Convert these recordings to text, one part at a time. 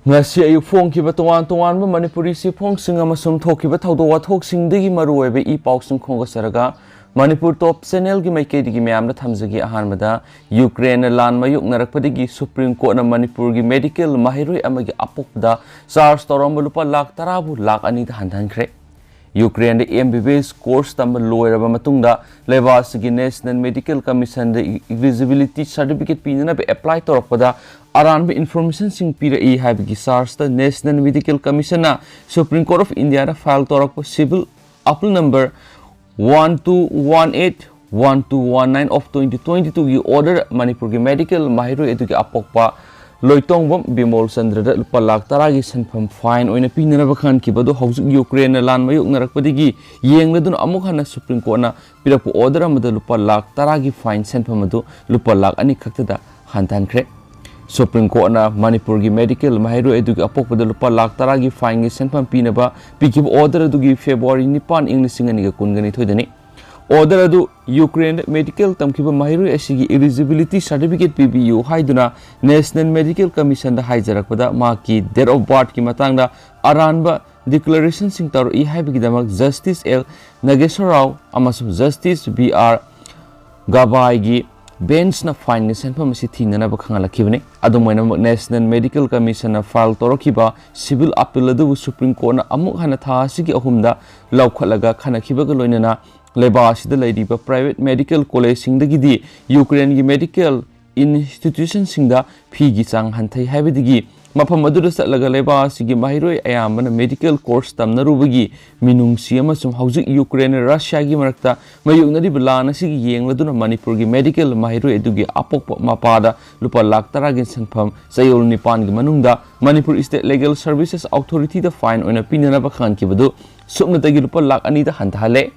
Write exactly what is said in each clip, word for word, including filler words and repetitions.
ꯉꯁꯤ ꯑꯌꯨꯛ ꯐꯣꯡꯈꯤꯕ ꯇꯣꯉꯥꯟ ꯇꯣꯉꯥꯟꯕ ꯃꯅꯤꯄꯨꯔꯤ ꯆꯦꯐꯣꯡꯁꯤꯡ ꯑꯃꯁꯨꯡ ꯊꯣꯛꯈꯤꯕ ꯊꯧꯗꯣꯛ ꯋꯥꯊꯣꯛꯁꯤꯡꯗꯒꯤ ꯃꯔꯨꯑꯣꯏꯕ ꯏ ꯄꯥꯎꯁꯤꯡ ꯈꯣꯝꯒꯠꯆꯔꯒ ꯃꯅꯤꯄꯨꯔ ꯇꯣꯞ ꯆꯦꯅꯦꯜꯒꯤ ꯃꯥꯏꯀꯩꯗꯒꯤ ꯃꯌꯥꯝꯗ ꯊꯝꯖꯒꯦ꯫ ꯑꯍꯥꯟꯕꯗ, ꯌꯨꯀ꯭ꯔꯦꯟꯅ ꯂꯥꯟ ꯃꯥꯌꯣꯛꯅꯔꯛꯄꯗꯒꯤ ꯁꯨꯄ꯭ꯔꯤꯝ ꯀꯣꯔꯠꯅ ꯃꯅꯤꯄꯨꯔꯒꯤ ꯃꯦꯗꯤꯀꯦꯜ ꯃꯍꯩꯔꯣꯏ ꯑꯃꯒꯤ ꯑꯄꯣꯛꯄꯗ ꯆꯥꯔꯖ ꯇꯧꯔꯝꯕ ꯂꯨꯄꯥ ꯂꯥꯈ ꯇꯔꯥꯕꯨ ꯂꯥꯈ ꯑꯅꯤꯗ ꯍꯟꯊꯍꯟꯈ꯭ꯔꯦ꯫ ꯌꯨꯀ꯭ꯔꯦꯟꯗ M B B S course ꯇꯝꯕ ꯂꯣꯏꯔꯕ ꯃꯇꯨꯡꯗ ꯂꯩꯕꯥꯛ ꯑꯁꯤꯒꯤ ꯅꯦꯁꯅꯦꯜ ꯃꯦꯗꯤꯀꯦꯜ ꯀꯃꯤꯁꯟꯗ ꯏꯂꯤꯖꯤꯕꯤꯂꯤꯇꯤ ꯁꯥꯔꯇꯤꯐꯤꯀꯦꯠ ꯄꯤꯅꯅꯕ ꯑꯦꯄ꯭ꯂꯥꯏ ꯇꯧꯔꯛꯄꯗ ꯑꯔꯥꯟꯕ ꯏꯟꯐꯣꯔꯃꯦꯁꯟꯁꯤꯡ ꯄꯤꯔꯛꯏ ꯍꯥꯏꯕꯒꯤ ꯆꯥꯔꯖꯇ ꯅꯦꯁꯅꯦꯜ ꯃꯦꯗꯤꯀꯦꯜ ꯀꯃꯤꯁꯟꯅ ꯁꯨꯄ꯭ꯔꯤꯝ ꯀꯣꯔꯠ ꯑꯣꯐ ꯏꯟꯗꯤꯌꯥꯗ ꯐꯥꯏꯜ ꯇꯧꯔꯛꯄ civil appeal number one two one eight, one two one nine of twenty twenty twoꯒꯤ order ꯃꯅꯤꯄꯨꯔꯒꯤ ꯃꯦꯗꯤꯀꯦꯜ ꯃꯍꯩꯔꯣꯏ ꯑꯗꯨꯒꯤ ꯑꯄꯣꯛꯄ ꯂꯣꯏꯇꯣꯡꯕꯝ ꯕꯤꯃꯣꯜ ꯆꯟꯗ꯭ꯔꯗ ꯂꯨꯄꯥ ꯂꯥꯈ ꯇꯔꯥꯒꯤ ꯁꯦꯟꯐꯝ ꯐꯥꯏꯟ ꯑꯣꯏꯅ ꯄꯤꯅꯅꯕ ꯈꯪꯍꯟꯈꯤꯕ ꯑꯗꯨ ꯍꯧꯖꯤꯛ ꯌꯨꯀ꯭ꯔꯦꯟꯅ ꯂꯥꯟ ꯃꯥꯌꯣꯛꯅꯔꯛꯄꯗꯒꯤ ꯌꯦꯡꯂꯗꯨꯅ ꯑꯃꯨꯛ ꯍꯟꯅ ꯁꯨꯄ꯭ꯔꯤꯝ ꯀꯣꯔꯠꯅ ꯄꯤꯔꯛꯄ order ꯑꯃꯗ ꯂꯨꯄꯥ ꯂꯥꯈ ꯇꯔꯥꯒꯤ ꯐꯥꯏꯟ ꯁꯦꯟꯐꯝ ꯑꯗꯨ ꯂꯨꯄꯥ ꯂꯥꯈ ꯑꯅꯤ ꯈꯛꯇꯗ ꯍꯟꯊꯍꯟꯈ꯭ꯔꯦ꯫ ꯁꯨꯄ꯭ꯔꯤꯝ ꯀꯣꯔꯠꯅ ꯃꯅꯤꯄꯨꯔꯒꯤ ꯃꯦꯗꯤꯀꯦꯜ ꯃꯍꯩꯔꯣꯏ ꯑꯗꯨꯒꯤ ꯑꯄꯣꯛꯄꯗ ꯂꯨꯄꯥ ꯂꯥꯈ ꯇꯔꯥꯒꯤ ꯐꯥꯏꯟꯒꯤ ꯁꯦꯟꯐꯝ ꯄꯤꯅꯕ ꯄꯤꯈꯤꯕ order ꯑꯗꯨꯒꯤ ꯐꯦꯕ꯭ꯔꯨꯋꯥꯔꯤ ꯅꯤꯄꯥꯟ, ꯏꯪ ꯂꯤꯁꯤꯡ ꯑꯅꯤꯒ ꯀꯨꯟꯒ ꯅꯤꯊꯣꯏꯗꯅꯤ꯫ Order ꯑꯗꯨ ꯌꯨꯀ꯭ꯔꯦꯟꯗ ꯃꯦꯗꯤꯀꯦꯜ ꯇꯝꯈꯤꯕ ꯃꯍꯩꯔꯣꯏ ꯑꯁꯤꯒꯤ ꯏꯂꯤꯖꯤꯕꯤꯂꯤꯇꯤ ꯁꯥꯔꯇꯤꯐꯤꯀꯦꯠ ꯄꯤꯕꯤꯌꯨ ꯍꯥꯏꯗꯨꯅ ꯅꯦꯁꯅꯦꯜ ꯃꯦꯗꯤꯀꯦꯜ ꯀꯃꯤꯁꯟꯗ ꯍꯥꯏꯖꯔꯛꯄꯗ ꯃꯍꯥꯛꯀꯤ ꯗꯦꯠ ꯑꯣꯐ ꯕꯥꯔꯊꯀꯤ ꯃꯇꯥꯡꯗ ꯑꯔꯥꯟꯕ ꯗꯤꯀ꯭ꯂꯥꯔꯦꯁꯟꯁꯤꯡ ꯇꯧꯔꯛꯏ ꯍꯥꯏꯕꯒꯤꯗꯃꯛ ꯖꯁꯇꯤꯁ ꯑꯦꯜ ꯅꯥꯒꯦꯁꯣꯔ ꯔꯥꯎ ꯑꯃꯁꯨꯡ ꯖꯁꯇꯤꯁ ꯕꯤ ꯑꯥꯔ ꯒꯕꯥꯏꯒꯤ ꯕꯦꯟꯆꯅ ꯐꯥꯏꯟꯒꯤ ꯁꯦꯟꯐꯝ ꯑꯁꯤ ꯊꯤꯅꯅꯕ ꯈꯪꯍꯜꯂꯛꯈꯤꯕꯅꯤ꯫ ꯑꯗꯨꯝ ꯑꯣꯏꯅꯃꯛ, ꯅꯦꯁꯅꯦꯜ ꯃꯦꯗꯤꯀꯦꯜ ꯀꯃꯤꯁꯟꯅ ꯐꯥꯏꯜ ꯇꯧꯔꯛꯈꯤꯕ ꯁꯤꯚꯤꯜ ꯑꯄꯤꯜ ꯑꯗꯨꯕꯨ ꯁꯨꯄ꯭ꯔꯤꯝ ꯀꯣꯔꯠꯅ ꯑꯃꯨꯛ ꯍꯟꯅ ꯊꯥ ꯑꯁꯤꯒꯤ ꯑꯍꯨꯝꯗ ꯂꯧꯈꯠꯂꯒ ꯈꯟꯅꯈꯤꯕꯒ ꯂꯣꯏꯅꯅ ꯂꯩꯕꯥꯛ ꯑꯁꯤꯗ ꯂꯩꯔꯤꯕ ꯄ꯭ꯔꯥꯏꯚꯦꯠ ꯃꯦꯗꯤꯀꯦꯜ ꯀꯣꯂꯦꯖꯁꯤꯡꯗꯒꯤꯗꯤ ꯌꯨꯀ꯭ꯔꯦꯟꯒꯤ ꯃꯦꯗꯤꯀꯦꯜ ꯏꯟꯁꯇꯤꯇ꯭ꯌꯨꯁꯟꯁꯤꯡꯗ ꯐꯤꯒꯤ ꯆꯥꯡ ꯍꯟꯊꯩ ꯍꯥꯏꯕꯗꯒꯤ ꯃꯐꯝ ꯑꯗꯨꯗ ꯆꯠꯂꯒ ꯂꯩꯕꯥꯛ ꯑꯁꯤꯒꯤ ꯃꯍꯩꯔꯣꯏ ꯑꯌꯥꯝꯕꯅ ꯃꯦꯗꯤꯀꯦꯜ ꯀꯣꯔꯁ ꯇꯝꯅꯔꯨꯕꯒꯤ ꯃꯤꯅꯨꯡꯁꯤ ꯑꯃꯁꯨꯡ ꯍꯧꯖꯤꯛ ꯌꯨꯀ꯭ꯔꯦꯟ ꯔꯁꯤꯌꯥꯒꯤ ꯃꯔꯛꯇ ꯃꯥꯌꯣꯛꯅꯔꯤꯕ ꯂꯥꯟ ꯑꯁꯤꯒꯤ ꯌꯦꯡꯂꯗꯨꯅ ꯃꯅꯤꯄꯨꯔꯒꯤ ꯃꯦꯗꯤꯀꯦꯜ ꯃꯍꯩꯔꯣꯏ ꯑꯗꯨꯒꯤ ꯑꯄꯣꯛꯄ ꯃꯄꯥꯗ ꯂꯨꯄꯥ ꯂꯥꯈ ꯇꯔꯥꯒꯤ ꯁꯦꯟꯐꯝ ꯆꯌꯣꯜ ꯅꯤꯄꯥꯟꯒꯤ ꯃꯅꯨꯡꯗ ꯃꯅꯤꯄꯨꯔ ꯁ꯭ꯇꯦꯠ ꯂꯤꯒꯦꯜ ꯁꯔꯚꯤꯁꯦꯁ ꯑꯣꯊꯣꯔꯤꯇꯤꯗ ꯐꯥꯏꯟ ꯑꯣꯏꯅ ꯄꯤꯅꯅꯕ ꯈꯪꯍꯟꯈꯤꯕꯗꯨ ꯁꯨꯞꯅꯇꯒꯤ ꯂꯨꯄꯥ ꯂꯥꯈ ꯑꯅꯤꯗ ꯍꯟꯊꯍꯜꯂꯦ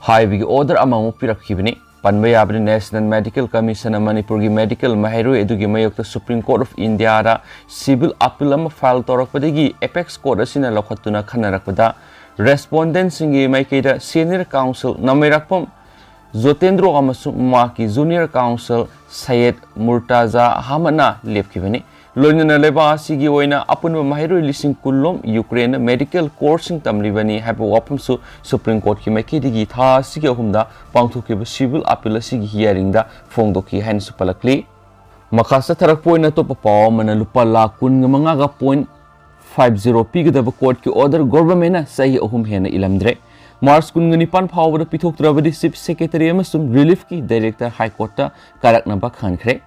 ꯍꯥꯏꯕꯒꯤ order ꯑꯃꯃꯨꯛ ꯄꯤꯔꯛꯈꯤꯕꯅꯤ꯫ ꯄꯟꯕ ꯌꯥꯕꯗꯤ, ꯅꯦꯁꯅꯦꯜ ꯃꯦꯗꯤꯀꯦꯜ ꯀꯃꯤꯁꯟꯅ ꯃꯅꯤꯄꯨꯔꯒꯤ ꯃꯦꯗꯤꯀꯦꯜ ꯃꯍꯩꯔꯣꯏ ꯑꯗꯨꯒꯤ ꯃꯥꯌꯣꯛꯇ ꯁꯨꯄ꯭ꯔꯤꯝ ꯀꯣꯔꯠ ꯑꯣꯐ ꯏꯟꯗꯤꯌꯥꯗ ꯁꯤꯚꯤꯜ ꯑꯄꯤꯜ ꯑꯃ ꯐꯥꯏꯜ ꯇꯧꯔꯛꯄꯗꯒꯤ ꯑꯦꯄꯦꯛꯁ ꯀꯣꯔꯠ ꯑꯁꯤꯅ ꯂꯧꯈꯠꯇꯨꯅ ꯈꯟꯅꯔꯛꯄꯗ, ꯔꯦꯁꯄꯣꯟꯗꯦꯟꯠꯁꯤꯡꯒꯤ ꯃꯥꯏꯀꯩꯗ ꯁꯦꯅꯤꯌꯔ ꯀꯥꯎꯟꯁꯤꯜ ꯅꯃꯩꯔꯥꯛꯄꯝ ꯖꯣꯇꯦꯟꯗ꯭ꯔꯣ ꯑꯃꯁꯨꯡ ꯃꯍꯥꯛꯀꯤ ꯖꯨꯅꯤꯌꯔ ꯀꯥꯎꯟꯁꯤꯜ ꯁꯌꯦꯗ ꯃꯨꯔꯇꯥꯖꯥ ꯑꯍꯃꯗꯅ ꯂꯦꯞꯈꯤꯕꯅꯤ꯫ ꯂꯣꯏꯅꯅ ꯂꯩꯕꯥꯛ ꯑꯁꯤꯒꯤ ꯑꯣꯏꯅ ꯑꯄꯨꯟꯕ ꯃꯍꯩꯔꯣꯏ ꯂꯤꯁꯤꯡ ꯀꯨꯟ ꯂꯣꯝ ꯌꯨꯀ꯭ꯔꯦꯟꯗ ꯃꯦꯗꯤꯀꯦꯜ ꯀꯣꯔꯁꯁꯤꯡ ꯇꯝꯂꯤꯕꯅꯤ ꯍꯥꯏꯕ ꯋꯥꯐꯝꯁꯨ ꯁꯨꯄ꯭ꯔꯤꯝ ꯀꯣꯔꯠꯀꯤ ꯃꯥꯏꯀꯩꯗꯒꯤ ꯊꯥ ꯑꯁꯤꯒꯤ ꯑꯍꯨꯝꯗ ꯄꯥꯡꯊꯣꯛꯈꯤꯕ ꯁꯤꯚꯤꯜ ꯑꯄꯤꯜ ꯑꯁꯤꯒꯤ ꯍꯤꯌꯥꯔꯤꯡꯗ ꯐꯣꯡꯗꯣꯛꯈꯤ ꯍꯥꯏꯅꯁꯨ ꯄꯜꯂꯛꯂꯤ꯫ ꯃꯈꯥ ꯆꯠꯊꯔꯛꯄ ꯑꯣꯏꯅ ꯑꯇꯣꯞꯄ ꯄꯥꯎ ꯑꯃꯅ ꯂꯨꯄꯥ ꯂꯥꯈ ꯀꯨꯟꯒ ꯃꯉꯥꯒ ꯄꯣꯏꯟ ꯐꯥꯏꯚ ꯖꯤꯔꯣ ꯄꯤꯒꯗꯕ ꯀꯣꯔꯠꯀꯤ ꯑꯣꯔꯗꯔ ꯒꯣꯚꯔꯟꯃꯦꯟꯠꯅ ꯆꯍꯤ ꯑꯍꯨꯝ ꯍꯦꯟꯅ ꯏꯜꯂꯝꯗ꯭ꯔꯦ꯫ ꯃꯥꯔꯆ ꯀꯨꯟꯒ ꯅꯤꯄꯥꯟ ꯐꯥꯎꯕꯗ ꯄꯤꯊꯣꯛꯇ꯭ꯔꯕꯗꯤ ꯆꯤꯐ ꯁꯦꯀ꯭ꯔꯦꯇꯔꯤ ꯑꯃꯁꯨꯡ ꯔꯤꯂꯤꯐꯀꯤ ꯗꯥꯏꯔꯦꯛꯇꯔ ꯍꯥꯏ ꯀꯣꯔꯠꯇ ꯀꯥꯔꯛꯅꯕ ꯈꯪꯍꯟꯈ꯭ꯔꯦ꯫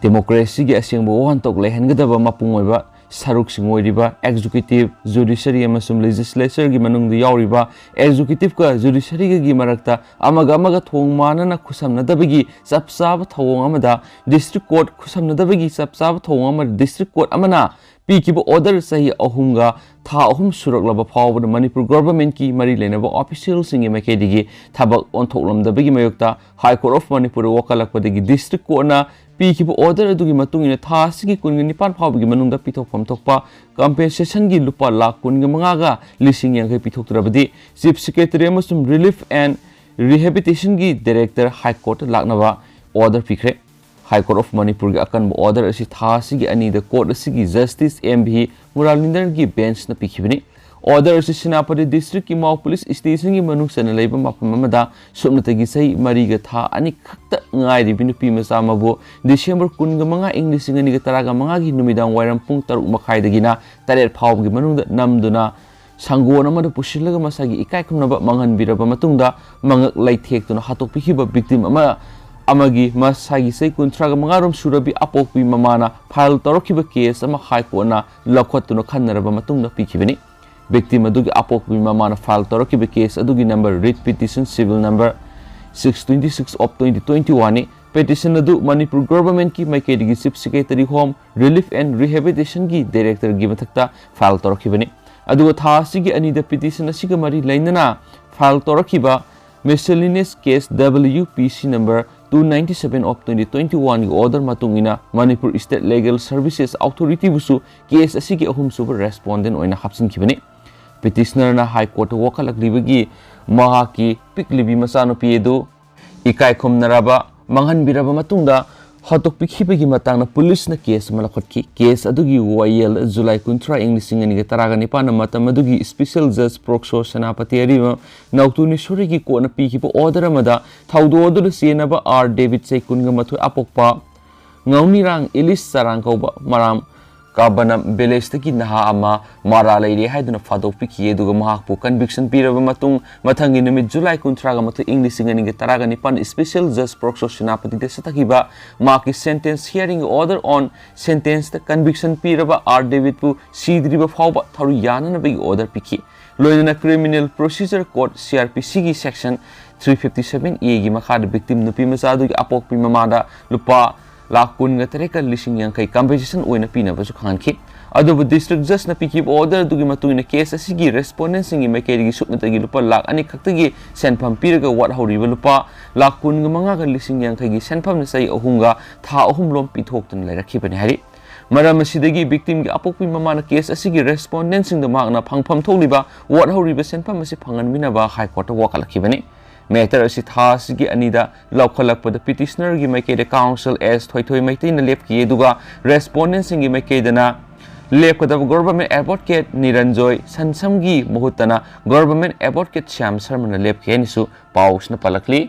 ꯗꯦꯃꯣꯀ꯭ꯔꯦꯁꯤꯒꯤ ꯑꯁꯦꯡꯕ ꯋꯥꯍꯟꯊꯣꯛ ꯂꯩꯍꯟꯒꯗꯕ ꯃꯄꯨꯡ ꯑꯣꯏꯕ ꯁꯔꯨꯛꯁꯤꯡ ꯑꯣꯏꯔꯤꯕ ꯑꯦꯛꯖꯤꯀ꯭ꯌꯨꯇꯤꯚ, ꯖꯨꯗꯤꯁꯔꯤ ꯑꯃꯁꯨꯡ ꯂꯦꯖꯤꯁꯂꯦꯆꯔꯒꯤ ꯃꯅꯨꯡꯗ ꯌꯥꯎꯔꯤꯕ ꯑꯦꯛꯖꯤꯀ꯭ꯌꯨꯇꯤꯚꯀ ꯖꯨꯗꯤꯁꯔꯤꯒꯒꯤ ꯃꯔꯛꯇ ꯑꯃꯒ ꯑꯃꯒ ꯊꯣꯡ ꯃꯥꯟꯅꯅ ꯈꯨꯠꯁꯝꯅꯗꯕꯒꯤ ꯆꯞ ꯆꯥꯕ ꯊꯧꯑꯣꯡ ꯑꯃꯗ ꯗꯤꯁꯇ꯭ꯔꯤꯛ ꯀꯣꯔꯠ ꯈꯨꯠꯁꯝꯅꯗꯕꯒꯤ ꯆꯞ ꯆꯥꯕ ꯊꯧꯑꯣꯡ ꯑꯃꯗ ꯗꯤꯁꯇ꯭ꯔꯤꯛ ꯀꯣꯔꯠ ꯑꯃꯅ ꯄꯤꯈꯤꯕ ꯑꯣꯔꯗꯔ ꯆꯍꯤ ꯑꯍꯨꯝꯒ ꯊꯥ ꯑꯍꯨꯝ ꯁꯨꯔꯛꯂꯕ ꯐꯥꯎꯕꯗ ꯃꯅꯤꯄꯨꯔ ꯒꯣꯚꯔꯟꯃꯦꯟꯠꯀꯤ ꯃꯔꯤ ꯂꯩꯅꯕ ꯑꯣꯐꯤꯁꯤꯌꯦꯜꯁꯤꯡꯒꯤ ꯃꯥꯏꯀꯩꯗꯒꯤ ꯊꯕꯛ ꯑꯣꯟꯊꯣꯛꯂꯝꯗꯕꯒꯤ ꯃꯥꯌꯣꯛꯇ ꯍꯥꯏ ꯀꯣꯔꯠ ꯑꯣꯐ ꯃꯅꯤꯄꯨꯔꯗ ꯋꯥꯀꯠꯂꯛꯄꯗꯒꯤ ꯗꯤꯁꯇ꯭ꯔꯤꯛ ꯀꯣꯔꯠꯅ ꯄꯤꯈꯤꯕ ꯑꯣꯔꯗꯔ ꯑꯗꯨꯒꯤ ꯃꯇꯨꯡ ꯏꯟꯅ ꯊꯥ ꯑꯁꯤꯒꯤ ꯀꯨꯟꯒ ꯅꯤꯄꯥꯟ ꯐꯥꯎꯕꯒꯤ ꯃꯅꯨꯡꯗ ꯄꯤꯊꯣꯛꯐꯝ ꯊꯣꯛꯄ ꯀꯝꯄꯦꯟꯁꯦꯁꯟꯒꯤ ꯂꯨꯄꯥ ꯂꯥꯈ ꯀꯨꯟꯒ ꯃꯉꯥꯒ ꯂꯤꯁꯤꯡ ꯌꯥꯡꯈꯩ ꯄꯤꯊꯣꯛꯇ꯭ꯔꯕꯗꯤ ꯆꯤꯐ ꯁꯦꯀ꯭ꯔꯦꯇꯔꯤ ꯑꯃꯁꯨꯡ ꯔꯤꯂꯤꯐ ꯑꯦꯟ ꯔꯤꯍꯦꯕꯤꯂꯤꯇꯦꯁꯟꯒꯤ ꯗꯥꯏꯔꯦꯛꯇꯔ ꯍꯥꯏ ꯀꯣꯔꯠꯇ ꯂꯥꯛꯅꯕ ꯑꯣꯔꯗꯔ ꯄꯤꯈ꯭ꯔꯦ꯫ ꯍꯥꯏ ꯀꯣꯔꯠ ꯑꯣꯐ ꯃꯅꯤꯄꯨꯔꯒꯤ ꯑꯀꯟꯕ ꯑꯣꯔꯗꯔ ꯑꯁꯤ ꯊꯥ ꯑꯁꯤꯒꯤ ꯑꯅꯤꯗ ꯀꯣꯔꯠ ꯑꯁꯤꯒꯤ ꯖꯁꯇꯤꯁ ꯑꯦꯝ ꯚꯤ ꯃꯨꯔꯥꯂꯤꯟꯗꯔꯒꯤ ꯕꯦꯟꯆꯅ ꯄꯤꯈꯤꯕꯅꯤ꯫ ꯑꯣꯔꯗꯔ ꯑꯁꯤ ꯁꯦꯅꯥꯄꯇꯤ ꯗꯤꯁꯇ꯭ꯔꯤꯛꯀꯤ ꯃꯥꯎ ꯄꯨꯂꯤꯁ ꯁ꯭ꯇꯦꯁꯟꯒꯤ ꯃꯅꯨꯡ ꯆꯟꯅ ꯂꯩꯕ ꯃꯐꯝ ꯑꯃꯗ ꯁꯨꯞꯅꯇꯒꯤ ꯆꯍꯤ ꯃꯔꯤꯒ ꯊꯥ ꯑꯅꯤ ꯈꯛꯇ ꯉꯥꯏꯔꯤꯕꯤ ꯅꯨꯄꯤ ꯃꯆꯥ ꯑꯃꯕꯨ ꯗꯤꯁꯦꯝꯕꯔ ꯀꯨꯟꯒ ꯃꯉꯥ, ꯏꯪ ꯂꯤꯁꯤꯡ ꯑꯅꯤꯒ ꯇꯔꯥꯒ ꯃꯉꯥꯒꯤ ꯅꯨꯃꯤꯗꯥꯡ ꯋꯥꯏꯔꯝ ꯄꯨꯡ ꯇꯔꯨꯛ ꯃꯈꯥꯏꯗꯒꯤꯅ ꯇꯔꯦꯠ ꯐꯥꯎꯕꯒꯤ ꯃꯅꯨꯡꯗ ꯅꯝꯗꯨꯅ ꯁꯪꯒꯣꯟ ꯑꯃꯗ ꯄꯨꯁꯤꯜꯂꯒ ꯃꯁꯥꯒꯤ ꯏꯀꯥꯏ ꯈꯨꯝꯅꯕ ꯃꯥꯡꯍꯟꯕꯤꯔꯕ ꯃꯇꯨꯡꯗ ꯃꯉꯛ ꯂꯩꯊꯦꯛꯇꯨꯅ ꯍꯥꯠꯇꯣꯛꯄꯤꯈꯤꯕ ꯚꯤꯛꯇꯤꯝ ꯑꯃ ꯑꯃꯒꯤ ꯃꯁꯥꯒꯤ ꯆꯍꯤ ꯀꯨꯟꯊ꯭ꯔꯥꯒ ꯃꯉꯥ ꯔꯣꯝ ꯁꯨꯔꯕꯤ ꯑꯄꯣꯛꯄꯤ ꯃꯃꯥꯅ ꯐꯥꯏꯜ ꯇꯧꯔꯛꯈꯤꯕ ꯀꯦꯁ ꯑꯃ ꯍꯥꯏ ꯀꯣꯔꯠꯅ ꯂꯧꯈꯠꯇꯨꯅ ꯈꯟꯅꯔꯕ ꯃꯇꯨꯡꯗ ꯄꯤꯈꯤꯕꯅꯤ꯫ ꯚꯤꯛꯇꯤꯝ ꯑꯗꯨꯒꯤ ꯑꯄꯣꯛꯄꯤ ꯃꯃꯥꯅ ꯐꯥꯏꯜ ꯇꯧꯔꯛꯈꯤꯕ ꯀꯦꯁ ꯑꯗꯨꯒꯤ number, writ petition civil number six twenty six of twenty twenty ꯋꯥꯟꯅꯤ꯫ ꯄꯤꯇꯤꯁꯟ ꯑꯗꯨ ꯃꯅꯤꯄꯨꯔ ꯒꯣꯚꯔꯟꯃꯦꯟꯠꯀꯤ ꯃꯥꯏꯀꯩꯗꯒꯤ chief secretary home, relief and ꯔꯤꯍꯦꯕꯤꯂꯤꯇꯦꯁꯟꯒꯤ ꯗꯥꯏꯔꯦꯛꯇꯔꯒꯤ ꯃꯊꯛꯇ ꯐꯥꯏꯜ ꯇꯧꯔꯛꯈꯤꯕꯅꯤ꯫ ꯑꯗꯨꯒ ꯊꯥ ꯑꯁꯤꯒꯤ ꯑꯅꯤꯗ ꯄꯤꯇꯤꯁꯟ ꯑꯁꯤꯒ ꯃꯔꯤ ꯂꯩꯅꯅ ꯐꯥꯏꯜ ꯇꯧꯔꯛꯈꯤꯕ ꯃꯤꯁꯦꯂꯤꯅꯤꯌꯁ case, W P C number two ninety seven of twenty twenty ꯋꯥꯟꯒꯤ ꯑꯣꯔꯗꯔ ꯃꯇꯨꯡ ꯏꯟꯅ ꯃꯅꯤꯄꯨꯔ ꯁ꯭ꯇꯦꯠ ꯂꯤꯒꯦꯜ ꯁꯔꯚꯤꯁꯦꯁ ꯑꯣꯊꯣꯔꯤꯇꯤꯕꯨꯁꯨ ꯀꯦꯁ ꯑꯁꯤꯒꯤ ꯑꯍꯨꯝꯁꯨꯕ ꯔꯦꯁꯄꯣꯟꯗꯦꯟꯠ ꯑꯣꯏꯅ ꯍꯥꯞꯆꯤꯟꯈꯤꯕꯅꯤ꯫ ꯄꯤꯇꯤꯁꯅꯔꯅ ꯍꯥꯏ ꯀꯣꯔꯠꯇ ꯋꯥꯀꯠꯂꯛꯂꯤꯕꯒꯤ ꯃꯍꯥꯛꯀꯤ ꯄꯤꯛꯂꯤꯕꯤ ꯃꯆꯥꯅꯨꯄꯤ ꯑꯗꯨ ꯏꯀꯥꯏ ꯈꯨꯝꯅꯔꯕ ꯃꯥꯡꯍꯟꯕꯤꯔꯕ ꯃꯇꯨꯡꯗ ꯍꯥꯠꯇꯣꯛꯄꯤꯈꯤꯕꯒꯤ ꯃꯇꯥꯡꯗ ꯄꯨꯂꯤꯁꯅ ꯀꯦꯁ ꯑꯃ ꯂꯧꯈꯠꯈꯤ꯫ ꯀꯦꯁ ꯑꯗꯨꯒꯤ ꯋꯥꯌꯦꯜ ꯖꯨꯂꯥꯏ ꯀꯨꯟꯊ꯭ꯔꯥ, ꯏꯪ ꯂꯤꯁꯤꯡ ꯑꯅꯤꯒ ꯇꯔꯥꯒ ꯅꯤꯄꯥꯟꯗ ꯃꯇꯝ ꯑꯗꯨꯒꯤ ꯏꯁꯄꯤꯁꯦꯜ ꯖꯖ ꯄ꯭ꯔꯣꯛꯁꯣ ꯁꯦꯅꯥꯄꯇꯤ ꯑꯔꯤꯕꯝ ꯅꯥꯎꯇꯨꯅꯤꯁꯣꯔꯤꯒꯤ ꯀꯣꯔꯠꯅ ꯄꯤꯈꯤꯕ ꯑꯣꯔꯗꯔ ꯑꯃꯗ ꯊꯧꯗꯣꯛ ꯑꯗꯨꯗ ꯆꯦꯟꯅꯕ ꯑꯥꯔ ꯗꯦꯕꯤꯠ, ꯆꯍꯤ ꯀꯨꯟꯒ ꯃꯥꯊꯣꯏ, ꯑꯄꯣꯛꯄ ꯉꯥꯎꯅꯤꯔꯥꯡ ꯏꯂꯤꯁ ꯆꯔꯥꯡ ꯀꯧꯕ ꯃꯔꯥꯝ ꯀꯥꯕꯅꯝ ꯚꯤꯂꯦꯖꯇꯒꯤ ꯅꯍꯥ ꯑꯃ ꯃꯔꯥ ꯂꯩꯔꯦ ꯍꯥꯏꯗꯨꯅ ꯐꯥꯗꯣꯛꯄꯤꯈꯤ, ꯑꯗꯨꯒ ꯃꯍꯥꯛꯄꯨ ꯀꯟꯚꯤꯛꯁꯟ ꯄꯤꯔꯕ ꯃꯇꯨꯡ, ꯃꯊꯪꯒꯤ ꯅꯨꯃꯤꯠ ꯖꯨꯂꯥꯏ ꯀꯨꯟꯊ꯭ꯔꯥꯒ ꯃꯥꯊꯣꯏ, ꯏꯪ ꯂꯤꯁꯤꯡ ꯑꯅꯤꯒ ꯇꯔꯥꯒ ꯅꯤꯄꯥꯟ, ꯏꯁꯄꯤꯁꯦꯜ ꯖꯖ ꯄ꯭ꯔꯣꯛꯁꯣ ꯁꯦꯅꯥꯄꯇꯤꯗ ꯆꯠꯊꯈꯤꯕ ꯃꯍꯥꯛꯀꯤ ꯁꯦꯟꯇꯦꯟꯁ ꯍꯤꯌꯥꯔꯤꯡ ꯑꯣꯔꯗꯔ ꯑꯣꯟ ꯁꯦꯟꯇꯦꯟꯁꯇ ꯀꯟꯚꯤꯛꯁꯟ ꯄꯤꯔꯕ ꯑꯥꯔ ꯗꯦꯕꯤꯠꯄꯨ ꯁꯤꯗ꯭ꯔꯤꯕ ꯐꯥꯎꯕ ꯊꯧꯔꯤ ꯌꯥꯅꯅꯕꯒꯤ ꯑꯣꯔꯗꯔ ꯄꯤꯈꯤ꯫ ꯂꯣꯏꯅꯅ criminal procedure code, C R P ꯁꯤꯒꯤ ꯁꯦꯛꯁꯟ ꯊ꯭ꯔꯤ ꯐꯤꯐꯇꯤ ꯁꯚꯦꯟ ꯑꯦꯒꯤ ꯃꯈꯥꯗ ꯚꯤꯛꯇꯤꯝ ꯅꯨꯄꯤ ꯃꯆꯥ ꯑꯗꯨꯒꯤ ꯑꯄꯣꯛꯄꯤ ꯃꯃꯥꯗ ꯂꯨꯄꯥ ꯂꯥꯈ ꯀꯨꯟꯒ ꯇꯔꯦꯠꯀ ꯂꯤꯁꯤꯡ ꯌꯥꯡꯈꯩ ꯀꯝꯄꯦꯟꯁꯦꯁꯟ ꯑꯣꯏꯅ ꯄꯤꯅꯕꯁꯨ ꯈꯪꯍꯟꯈꯤ꯫ ꯑꯗꯨꯕꯨ ꯗꯤꯁꯇ꯭ꯔꯤꯛ ꯖꯖꯅ ꯄꯤꯈꯤꯕ ꯑꯣꯔꯗꯔ ꯑꯗꯨꯒꯤ ꯃꯇꯨꯡ ꯏꯟꯅ ꯀꯦꯁ ꯑꯁꯤꯒꯤ ꯔꯦꯁꯄꯣꯟꯗꯦꯟꯁꯤꯡꯒꯤ ꯃꯥꯏꯀꯩꯗꯒꯤ ꯁꯨꯞꯅꯇꯒꯤ ꯂꯨꯄꯥ ꯂꯥꯈ ꯑꯅꯤ ꯈꯛꯇꯒꯤ ꯁꯦꯟꯐꯝ ꯄꯤꯔꯒ ꯋꯥꯠꯍꯧꯔꯤꯕ ꯂꯨꯄꯥ ꯂꯥꯈ ꯀꯨꯟꯒ ꯃꯉꯥꯒ ꯂꯤꯁꯤꯡ ꯌꯥꯡꯈꯩꯒꯤ ꯁꯦꯟꯐꯝꯅ ꯆꯍꯤ ꯑꯍꯨꯝꯒ ꯊꯥ ꯑꯍꯨꯝ ꯂꯣꯝ ꯄꯤꯊꯣꯛꯇꯨꯅ ꯂꯩꯔꯛꯈꯤꯕꯅꯤ ꯍꯥꯏꯔꯤ꯫ ꯃꯔꯝ ꯑꯁꯤꯗꯒꯤ ꯚꯤꯛꯇꯤꯝꯒꯤ ꯑꯄꯣꯛꯄꯤ ꯃꯃꯥꯅ ꯀꯦꯁ ꯑꯁꯤꯒꯤ ꯔꯦꯁꯄꯣꯟꯗꯦꯟꯁꯤꯡꯗ ꯃꯍꯥꯛꯅ ꯐꯪꯐꯝ ꯊꯣꯛꯂꯤꯕ ꯋꯥꯠꯍꯧꯔꯤꯕ ꯁꯦꯟꯐꯝ ꯑꯁꯤ ꯐꯪꯍꯟꯕꯤꯅꯕ ꯍꯥꯏ ꯀꯣꯔꯠꯇ ꯋꯥꯀꯠꯂꯛꯈꯤꯕꯅꯤ꯫ ꯃꯦꯇꯔ ꯑꯁꯤ ꯊꯥ ꯑꯁꯤꯒꯤ ꯑꯅꯤꯗ ꯂꯧꯈꯠꯂꯛꯄꯗ ꯄꯤꯇꯤꯁꯅꯔꯒꯤ ꯃꯥꯏꯀꯩꯗ ꯀꯥꯎꯟꯁꯤꯜ ꯑꯦꯁ ꯊꯣꯏꯊꯣꯏ ꯃꯩꯇꯩꯅ ꯂꯦꯞꯈꯤ, ꯑꯗꯨꯒ ꯔꯦꯁꯄꯣꯟꯗꯦꯟꯁꯤꯡꯒꯤ ꯃꯥꯏꯀꯩꯗꯅ ꯂꯦꯞꯀꯗꯕ ꯒꯣꯚꯔꯟꯃꯦꯟꯠ ꯑꯦꯗꯚꯣꯀꯦꯠ ꯅꯤꯔꯟꯖꯣꯏ ꯁꯟꯁꯝꯒꯤ ꯃꯍꯨꯠꯇꯅ ꯒꯣꯚꯔꯟꯃꯦꯟꯠ ꯑꯦꯗꯚꯣꯀꯦꯠ ꯁ꯭ꯌꯥꯝ ꯁꯔꯃꯅ ꯂꯦꯞꯈꯤ ꯍꯥꯏꯅꯁꯨ ꯄꯥꯎꯁꯤꯅ ꯄꯜꯂꯛꯂꯤ꯫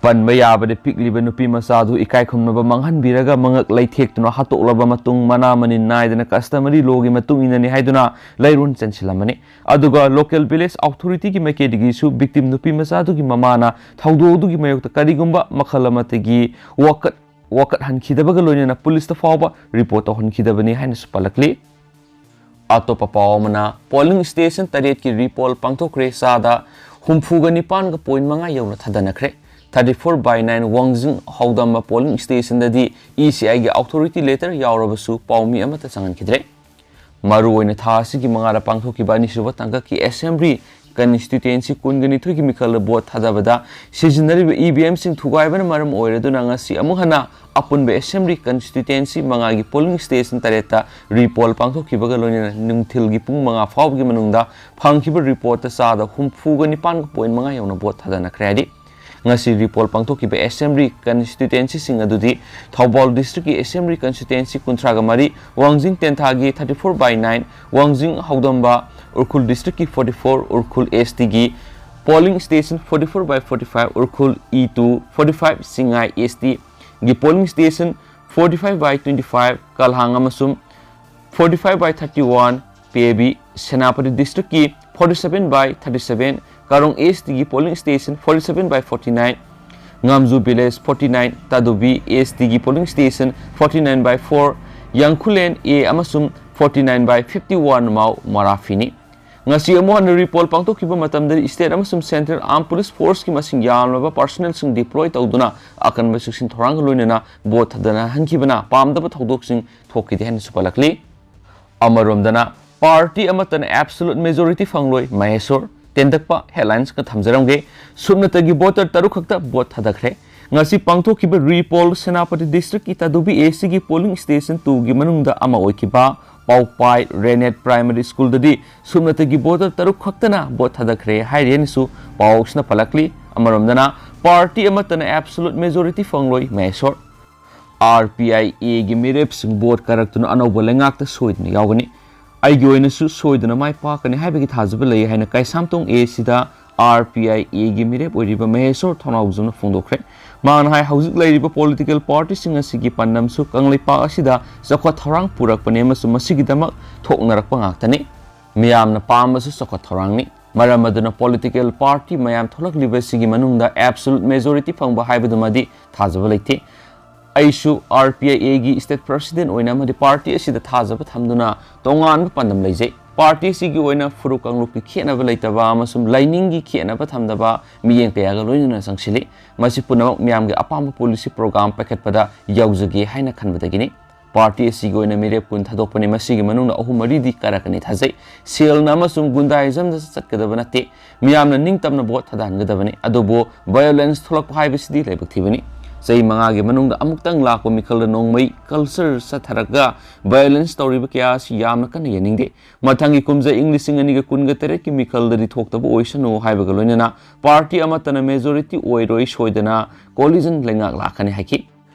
ꯄꯟꯕ ꯌꯥꯕꯗꯤ, ꯄꯤꯛꯂꯤꯕ ꯅꯨꯄꯤ ꯃꯆꯥ ꯑꯗꯨ ꯏꯀꯥꯏ ꯈꯨꯝꯅꯕ ꯃꯥꯡꯍꯟꯕꯤꯔꯒ ꯃꯉꯛ ꯂꯩꯊꯦꯛꯇꯨꯅ ꯍꯥꯠꯇꯣꯛꯂꯕ ꯃꯇꯨꯡ, ꯃꯅꯥ ꯃꯅꯤꯟ ꯅꯥꯏꯗꯅ ꯀꯁꯇꯃꯔꯤ ꯂꯣꯒꯤ ꯃꯇꯨꯡ ꯏꯟꯅꯅꯤ ꯍꯥꯏꯗꯨꯅ ꯂꯩꯔꯣꯟ ꯆꯟꯁꯤꯜꯂꯝꯕꯅꯤ꯫ ꯑꯗꯨꯒ ꯂꯣꯀꯦꯜ ꯚꯤꯂꯦꯖ ꯑꯣꯊꯣꯔꯤꯇꯤꯒꯤ ꯃꯥꯏꯀꯩꯗꯒꯤꯁꯨ ꯚꯤꯛꯇꯤꯝ ꯅꯨꯄꯤ ꯃꯆꯥ ꯑꯗꯨꯒꯤ ꯃꯃꯥꯅ ꯊꯧꯗꯣꯛ ꯑꯗꯨꯒꯤ ꯃꯥꯌꯣꯛꯇ ꯀꯔꯤꯒꯨꯝꯕ ꯃꯈꯜ ꯑꯃꯠꯇꯒꯤ ꯋꯥꯀꯠ ꯋꯥꯀꯠꯍꯟꯈꯤꯗꯕꯒ ꯂꯣꯏꯅꯅ ꯄꯨꯂꯤꯁꯇ ꯐꯥꯎꯕ ꯔꯤꯄꯣꯔꯠ ꯇꯧꯍꯟꯈꯤꯗꯕꯅꯤ ꯍꯥꯏꯅꯁꯨ ꯄꯜꯂꯛꯂꯤ꯫ ꯑꯇꯣꯞꯄ ꯄꯥꯎ ꯑꯃꯅ, ꯄꯣꯂꯤꯡ ꯁ꯭ꯇꯦꯁꯟ ꯇꯔꯦꯠꯀꯤ ꯔꯤꯄꯣꯜ ꯄꯥꯡꯊꯣꯛꯈ꯭ꯔꯦ, ꯆꯥꯗ ꯍꯨꯝꯐꯨꯒ ꯅꯤꯄꯥꯟꯒ ꯄꯣꯏꯟ ꯃꯉꯥ ꯌꯧꯅ ꯊꯥꯗꯅꯈ꯭ꯔꯦ꯫ ꯊꯥꯔꯇꯤ ꯐꯣꯔ ꯕꯥꯏ ꯅꯥꯏꯟ ꯋꯥꯡꯖꯤꯡ ꯍꯥꯎꯗꯝꯕ ꯄꯣꯂꯤꯡ ꯁ꯭ꯇꯦꯁꯟꯗꯗꯤ ꯏ ꯁꯤ ꯑꯥꯏꯒꯤ ꯑꯣꯊꯣꯔꯤꯇꯤ ꯂꯦꯇꯔ ꯌꯥꯎꯔꯕꯁꯨ ꯄꯥꯎꯃꯤ ꯑꯃꯠꯇ ꯆꯪꯍꯟꯈꯤꯗ꯭ꯔꯦ꯫ ꯃꯔꯨꯑꯣꯏꯅ ꯊꯥ ꯑꯁꯤꯒꯤ ꯃꯉꯥꯗ ꯄꯥꯡꯊꯣꯛꯈꯤꯕ ꯑꯅꯤꯁꯨꯕ ꯇꯥꯡꯀꯛꯀꯤ ꯑꯦꯁꯦꯝꯕ꯭ꯂꯤ ꯀꯟꯁꯇꯤꯇ꯭ꯋꯦꯟꯁꯤ ꯀꯨꯟꯒ ꯅꯤꯊꯣꯏꯒꯤ ꯃꯤꯈꯜꯗ ꯚꯣꯠ ꯊꯥꯗꯕꯗ ꯁꯤꯖꯤꯟꯅꯔꯤꯕ ꯏ ꯚꯤ ꯑꯦꯝꯁꯤꯡ ꯊꯨꯒꯥꯏꯕꯅ ꯃꯔꯝ ꯑꯣꯏꯔꯗꯨꯅ ꯉꯁꯤ ꯑꯃꯨꯛ ꯍꯟꯅ ꯑꯄꯨꯟꯕ ꯑꯦꯁꯦꯝꯕ꯭ꯂꯤ ꯀꯟꯁꯇꯤꯇ꯭ꯋꯦꯟꯁꯤ ꯃꯉꯥꯒꯤ ꯄꯣꯂꯤꯡ ꯁ꯭ꯇꯦꯁꯟ ꯇꯔꯦꯠꯇ ꯔꯤꯄꯣꯜ ꯄꯥꯡꯊꯣꯛꯈꯤꯕꯒ ꯂꯣꯏꯅꯅ ꯅꯨꯡꯊꯤꯜꯒꯤ ꯄꯨꯡ ꯃꯉꯥ ꯐꯥꯎꯕꯒꯤ ꯃꯅꯨꯡꯗ ꯐꯪꯈꯤꯕ ꯔꯤꯄꯣꯔꯠꯇ ꯆꯥꯗ ꯍꯨꯝꯐꯨꯒ ꯅꯤꯄꯥꯟꯒ ꯄꯣꯏꯟ ꯃꯉꯥ ꯌꯧꯅ ꯚꯣꯠ ꯊꯥꯗꯅꯈ꯭ꯔꯦ ꯍꯥꯏꯔꯤ꯫ ꯉꯁꯤ ꯔꯤꯄꯣꯜ ꯄꯥꯡꯊꯣꯛꯈꯤꯕ ꯑꯦꯁꯦꯝꯕ꯭ꯂꯤ ꯀꯟꯁꯇꯤꯇ꯭ꯋꯦꯟꯁꯤꯁꯤꯡ ꯑꯗꯨꯗꯤ ꯊꯧꯕꯥꯜ ꯗꯤꯁꯇ꯭ꯔꯤꯛꯀꯤ ꯑꯦꯁꯦꯝꯕ꯭ꯂꯤ ꯀꯟꯁꯇꯤꯇ꯭ꯋꯦꯟꯁꯤ ꯀꯨꯟꯊ꯭ꯔꯥꯒ ꯃꯔꯤ, ꯋꯥꯡꯖꯤꯡ ꯇꯦꯟꯊꯥꯒꯤ thirty four by nine, ꯋꯥꯡꯖꯤꯡ ꯍꯧꯗꯝꯕ, ꯎꯈ꯭ꯔꯨꯜ ꯗꯤꯁꯇ꯭ꯔꯤꯛꯀꯤ forty four, Ukhrul S T ꯒꯤ polling station forty four by forty five, Ukhrul E two forty five, ꯁꯤꯡꯉꯥꯏ S T ꯒꯤ polling station forty five by twenty five, ꯀꯜꯍꯥꯡ ꯑꯃꯁꯨꯡ forty five by thirty one, ꯄꯦꯕꯤ, Senapati ꯗꯤꯁꯇ꯭ꯔꯤꯛꯀꯤ forty seven by thirty seven, Karong S T ꯒꯤ polling station forty seven by forty nine, ꯉꯥꯝꯖꯨ village forty nine, Tadubi S T ꯒꯤ polling station forty nine by four, ꯌꯥꯡꯈꯨꯂꯦꯟ A ꯑꯃꯁꯨꯡ forty nine by fifty one ꯃꯥꯎ ꯃꯔꯥꯐꯤꯅꯤ꯫ ꯉꯁꯤ ꯑꯃꯨꯛ ꯍꯟꯅ ꯔꯤꯄꯣꯜ ꯄꯥꯡꯊꯣꯛꯈꯤꯕ ꯃꯇꯝꯗ state ꯑꯃꯁꯨꯡ central armed police forceꯀꯤ ꯃꯁꯤꯡ ꯌꯥꯝꯂꯕ personnelꯁꯤꯡ deploy ꯇꯧꯗꯨꯅ ꯑꯀꯟꯕ ꯆꯦꯛꯁꯤꯟ ꯊꯧꯔꯥꯡꯒ ꯂꯣꯏꯅꯅ ꯚꯣꯠ ꯊꯥꯗꯅꯍꯟꯈꯤꯕꯅ ꯄꯥꯝꯗꯕ ꯊꯧꯗꯣꯛꯁꯤꯡ ꯊꯣꯛꯈꯤꯗꯦ ꯍꯥꯏꯅꯁꯨ ꯄꯜꯂꯛꯂꯤ꯫ ꯑꯃꯔꯣꯝꯗꯅ party ꯑꯃꯠꯇꯅ absolute majority ꯐꯪꯂꯣꯏ, ꯃꯍꯦꯁꯣꯔ꯫ ꯇꯦꯟꯇꯛꯄ headlinesꯀ ꯊꯝꯖꯔꯝꯒꯦ꯫ ꯁꯨꯞꯅꯇꯒꯤ voter ꯇꯔꯨꯛ ꯈꯛꯇ ꯚꯣꯠ ꯊꯥꯗꯈ꯭ꯔꯦ꯫ ꯉꯁꯤ ꯄꯥꯡꯊꯣꯛꯈꯤꯕ ꯔꯤꯄꯣꯜ ꯁꯦꯅꯥꯄꯇꯤ ꯗꯤꯁꯇ꯭ꯔꯤꯛꯀꯤ ꯇꯥꯗꯨꯕꯤ S Tꯒꯤ polling station twoꯒꯤ ꯃꯅꯨꯡꯗ ꯑꯃ ꯑꯣꯏꯈꯤꯕ ꯄꯥꯎꯄꯥꯏ ꯔꯦꯅꯦꯠ ꯄ꯭ꯔꯥꯏꯃꯔꯤ ꯁ꯭ꯀꯨꯜꯗꯗꯤ ꯁꯨꯞꯅꯇꯒꯤ voter ꯇꯔꯨꯛ ꯈꯛꯇꯅ ꯚꯣꯠ ꯊꯥꯗꯈ꯭ꯔꯦ ꯍꯥꯏꯔꯤ ꯍꯥꯏꯅꯁꯨ ꯄꯥꯎꯁꯤꯅ ꯄꯜꯂꯛꯂꯤ꯫ ꯑꯃꯔꯣꯝꯗꯅ party ꯑꯃꯠꯇꯅ absolute majority ꯐꯪꯂꯣꯏ, ꯃꯍꯦꯁꯣꯔ꯫ RPIAꯒꯤ ꯃꯤꯔꯦꯞꯁꯤꯡ ꯚꯣꯠ ꯀꯥꯔꯛꯇꯨꯅ ꯑꯅꯧꯕ ꯂꯩꯉꯥꯛꯇ ꯁꯣꯏꯗꯅ ꯌꯥꯎꯒꯅꯤ꯫ ꯑꯩꯒꯤ ꯑꯣꯏꯅꯁꯨ ꯁꯣꯏꯗꯅ ꯃꯥꯏ ꯄꯥꯛꯀꯅꯤ ꯍꯥꯏꯕꯒꯤ ꯊꯥꯖꯕ ꯂꯩ ꯍꯥꯏꯅ ꯀꯩꯁꯥꯝꯊꯣꯡ A Cꯗ RPIAꯒꯤ ꯃꯤꯔꯦꯞ ꯑꯣꯏꯔꯤꯕ ꯃꯍꯦꯁꯣꯔ ꯊꯧꯅꯥꯎꯖꯝꯅ ꯐꯣꯡꯗꯣꯛꯈ꯭ꯔꯦ꯫ ꯃꯍꯥꯛꯅ ꯍꯥꯏ, ꯍꯧꯖꯤꯛ ꯂꯩꯔꯤꯕ political partyꯁꯤꯡ ꯑꯁꯤꯒꯤ ꯄꯥꯟꯗꯝꯁꯨ ꯀꯪꯂꯩꯄꯥꯛ ꯑꯁꯤꯗ ꯆꯥꯎꯈꯠ ꯊꯧꯔꯥꯡ ꯄꯨꯔꯛꯄꯅꯤ ꯑꯃꯁꯨꯡ ꯃꯁꯤꯒꯤꯗꯃꯛ ꯊꯣꯛꯅꯔꯛꯄ ꯉꯥꯛꯇꯅꯤ꯫ ꯃꯤꯌꯥꯝꯅ ꯄꯥꯝꯕꯁꯨ ꯆꯥꯎꯈꯠ ꯊꯧꯔꯥꯡꯅꯤ꯫ ꯃꯔꯝ ꯑꯗꯨꯅ political party ꯃꯌꯥꯝ ꯊꯣꯛꯂꯛꯂꯤꯕꯁꯤꯒꯤ ꯃꯅꯨꯡꯗ absolute majority ꯐꯪꯕ ꯍꯥꯏꯕꯗꯨꯃꯗꯤ ꯊꯥꯖꯕ ꯂꯩꯇꯦ꯫ ꯑꯩꯁꯨ RPIAꯒꯤ state president ꯑꯣꯏꯅ ꯑꯃꯗꯤ party ꯑꯁꯤꯗ ꯊꯥꯖꯕ ꯊꯝꯗꯨꯅ ꯇꯣꯉꯥꯟꯕ ꯄꯥꯟꯗꯝ ꯂꯩꯖꯩ꯫ Party ꯑꯁꯤꯒꯤ ꯑꯣꯏꯅ ꯐꯨꯔꯨꯞ ꯀꯥꯡꯂꯨꯞꯀꯤ ꯈꯦꯠꯅꯕ ꯂꯩꯇꯕ ꯑꯃꯁꯨꯡ ꯂꯥꯏꯅꯤꯡꯒꯤ ꯈꯦꯠꯅꯕ ꯊꯝꯗꯕ ꯃꯤꯠꯌꯦꯡ ꯀꯌꯥꯒ ꯂꯣꯏꯅꯅ ꯆꯪꯁꯤꯜꯂꯤ꯫ ꯃꯁꯤ ꯄꯨꯝꯅꯃꯛ ꯃꯤꯌꯥꯝꯒꯤ ꯑꯄꯥꯝꯕ policy program ꯄꯥꯏꯈꯠꯄꯗ ꯌꯥꯎꯖꯒꯦ ꯍꯥꯏꯅ ꯈꯟꯕꯗꯒꯤꯅꯤ꯫ Party ꯑꯁꯤꯒꯤ ꯑꯣꯏꯅ ꯃꯤꯔꯦꯞ ꯀꯨꯟ ꯊꯥꯗꯣꯛꯄꯅꯤ꯫ ꯃꯁꯤꯒꯤ ꯃꯅꯨꯡꯗ ꯑꯍꯨꯝ ꯃꯔꯤꯗꯤ ꯀꯥꯔꯛꯀꯅꯤ ꯊꯥꯖꯩ꯫ ꯁꯦꯜꯅ ꯑꯃꯁꯨꯡ ꯒꯨꯟꯗꯥꯏꯖꯝꯗ ꯆꯠꯀꯗꯕ ꯅꯠꯇꯦ꯫ ꯃꯤꯌꯥꯝꯅ ꯅꯤꯡꯇꯝꯅ ꯚꯣꯠ ꯊꯥꯗꯍꯟꯒꯗꯕꯅꯤ꯫ ꯑꯗꯨꯕꯨ violence ꯊꯣꯛꯂꯛꯄ ꯍꯥꯏꯕꯁꯤꯗꯤ ꯂꯥꯏꯕꯛ ꯊꯤꯕꯅꯤ꯫ ꯆꯍꯤ ꯃꯉꯥꯒꯤ ꯃꯅꯨꯡꯗ ꯑꯃꯨꯛꯇꯪ ꯂꯥꯛꯄ ꯃꯤꯈꯜꯗ ꯅꯣꯡꯃꯩ culture ꯆꯠꯊꯔꯒ violence ꯇꯧꯔꯤꯕ ꯀꯌꯥ ꯑꯁꯤ ꯌꯥꯝꯅ ꯀꯟꯅ ꯌꯦꯡꯅꯤꯡꯗꯦ꯫ ꯃꯊꯪꯒꯤ ꯀꯨꯝꯖ ꯏꯪ ꯂꯤꯁꯤꯡ ꯑꯅꯤꯒ ꯀꯨꯟꯒ ꯇꯔꯦꯠꯀꯤ ꯃꯤꯈꯜꯗꯗꯤ ꯊꯣꯛꯇꯕ ꯑꯣꯏꯁꯅꯨ ꯍꯥꯏꯕꯒ ꯂꯣꯏꯅꯅ party ꯑꯃꯠꯇꯅ majority ꯑꯣꯏꯔꯣꯏ, ꯁꯣꯏꯗꯅ coalition ꯂꯩꯉꯥꯛ ꯂꯥꯛꯀꯅꯤ ꯍꯥꯏꯈꯤ꯫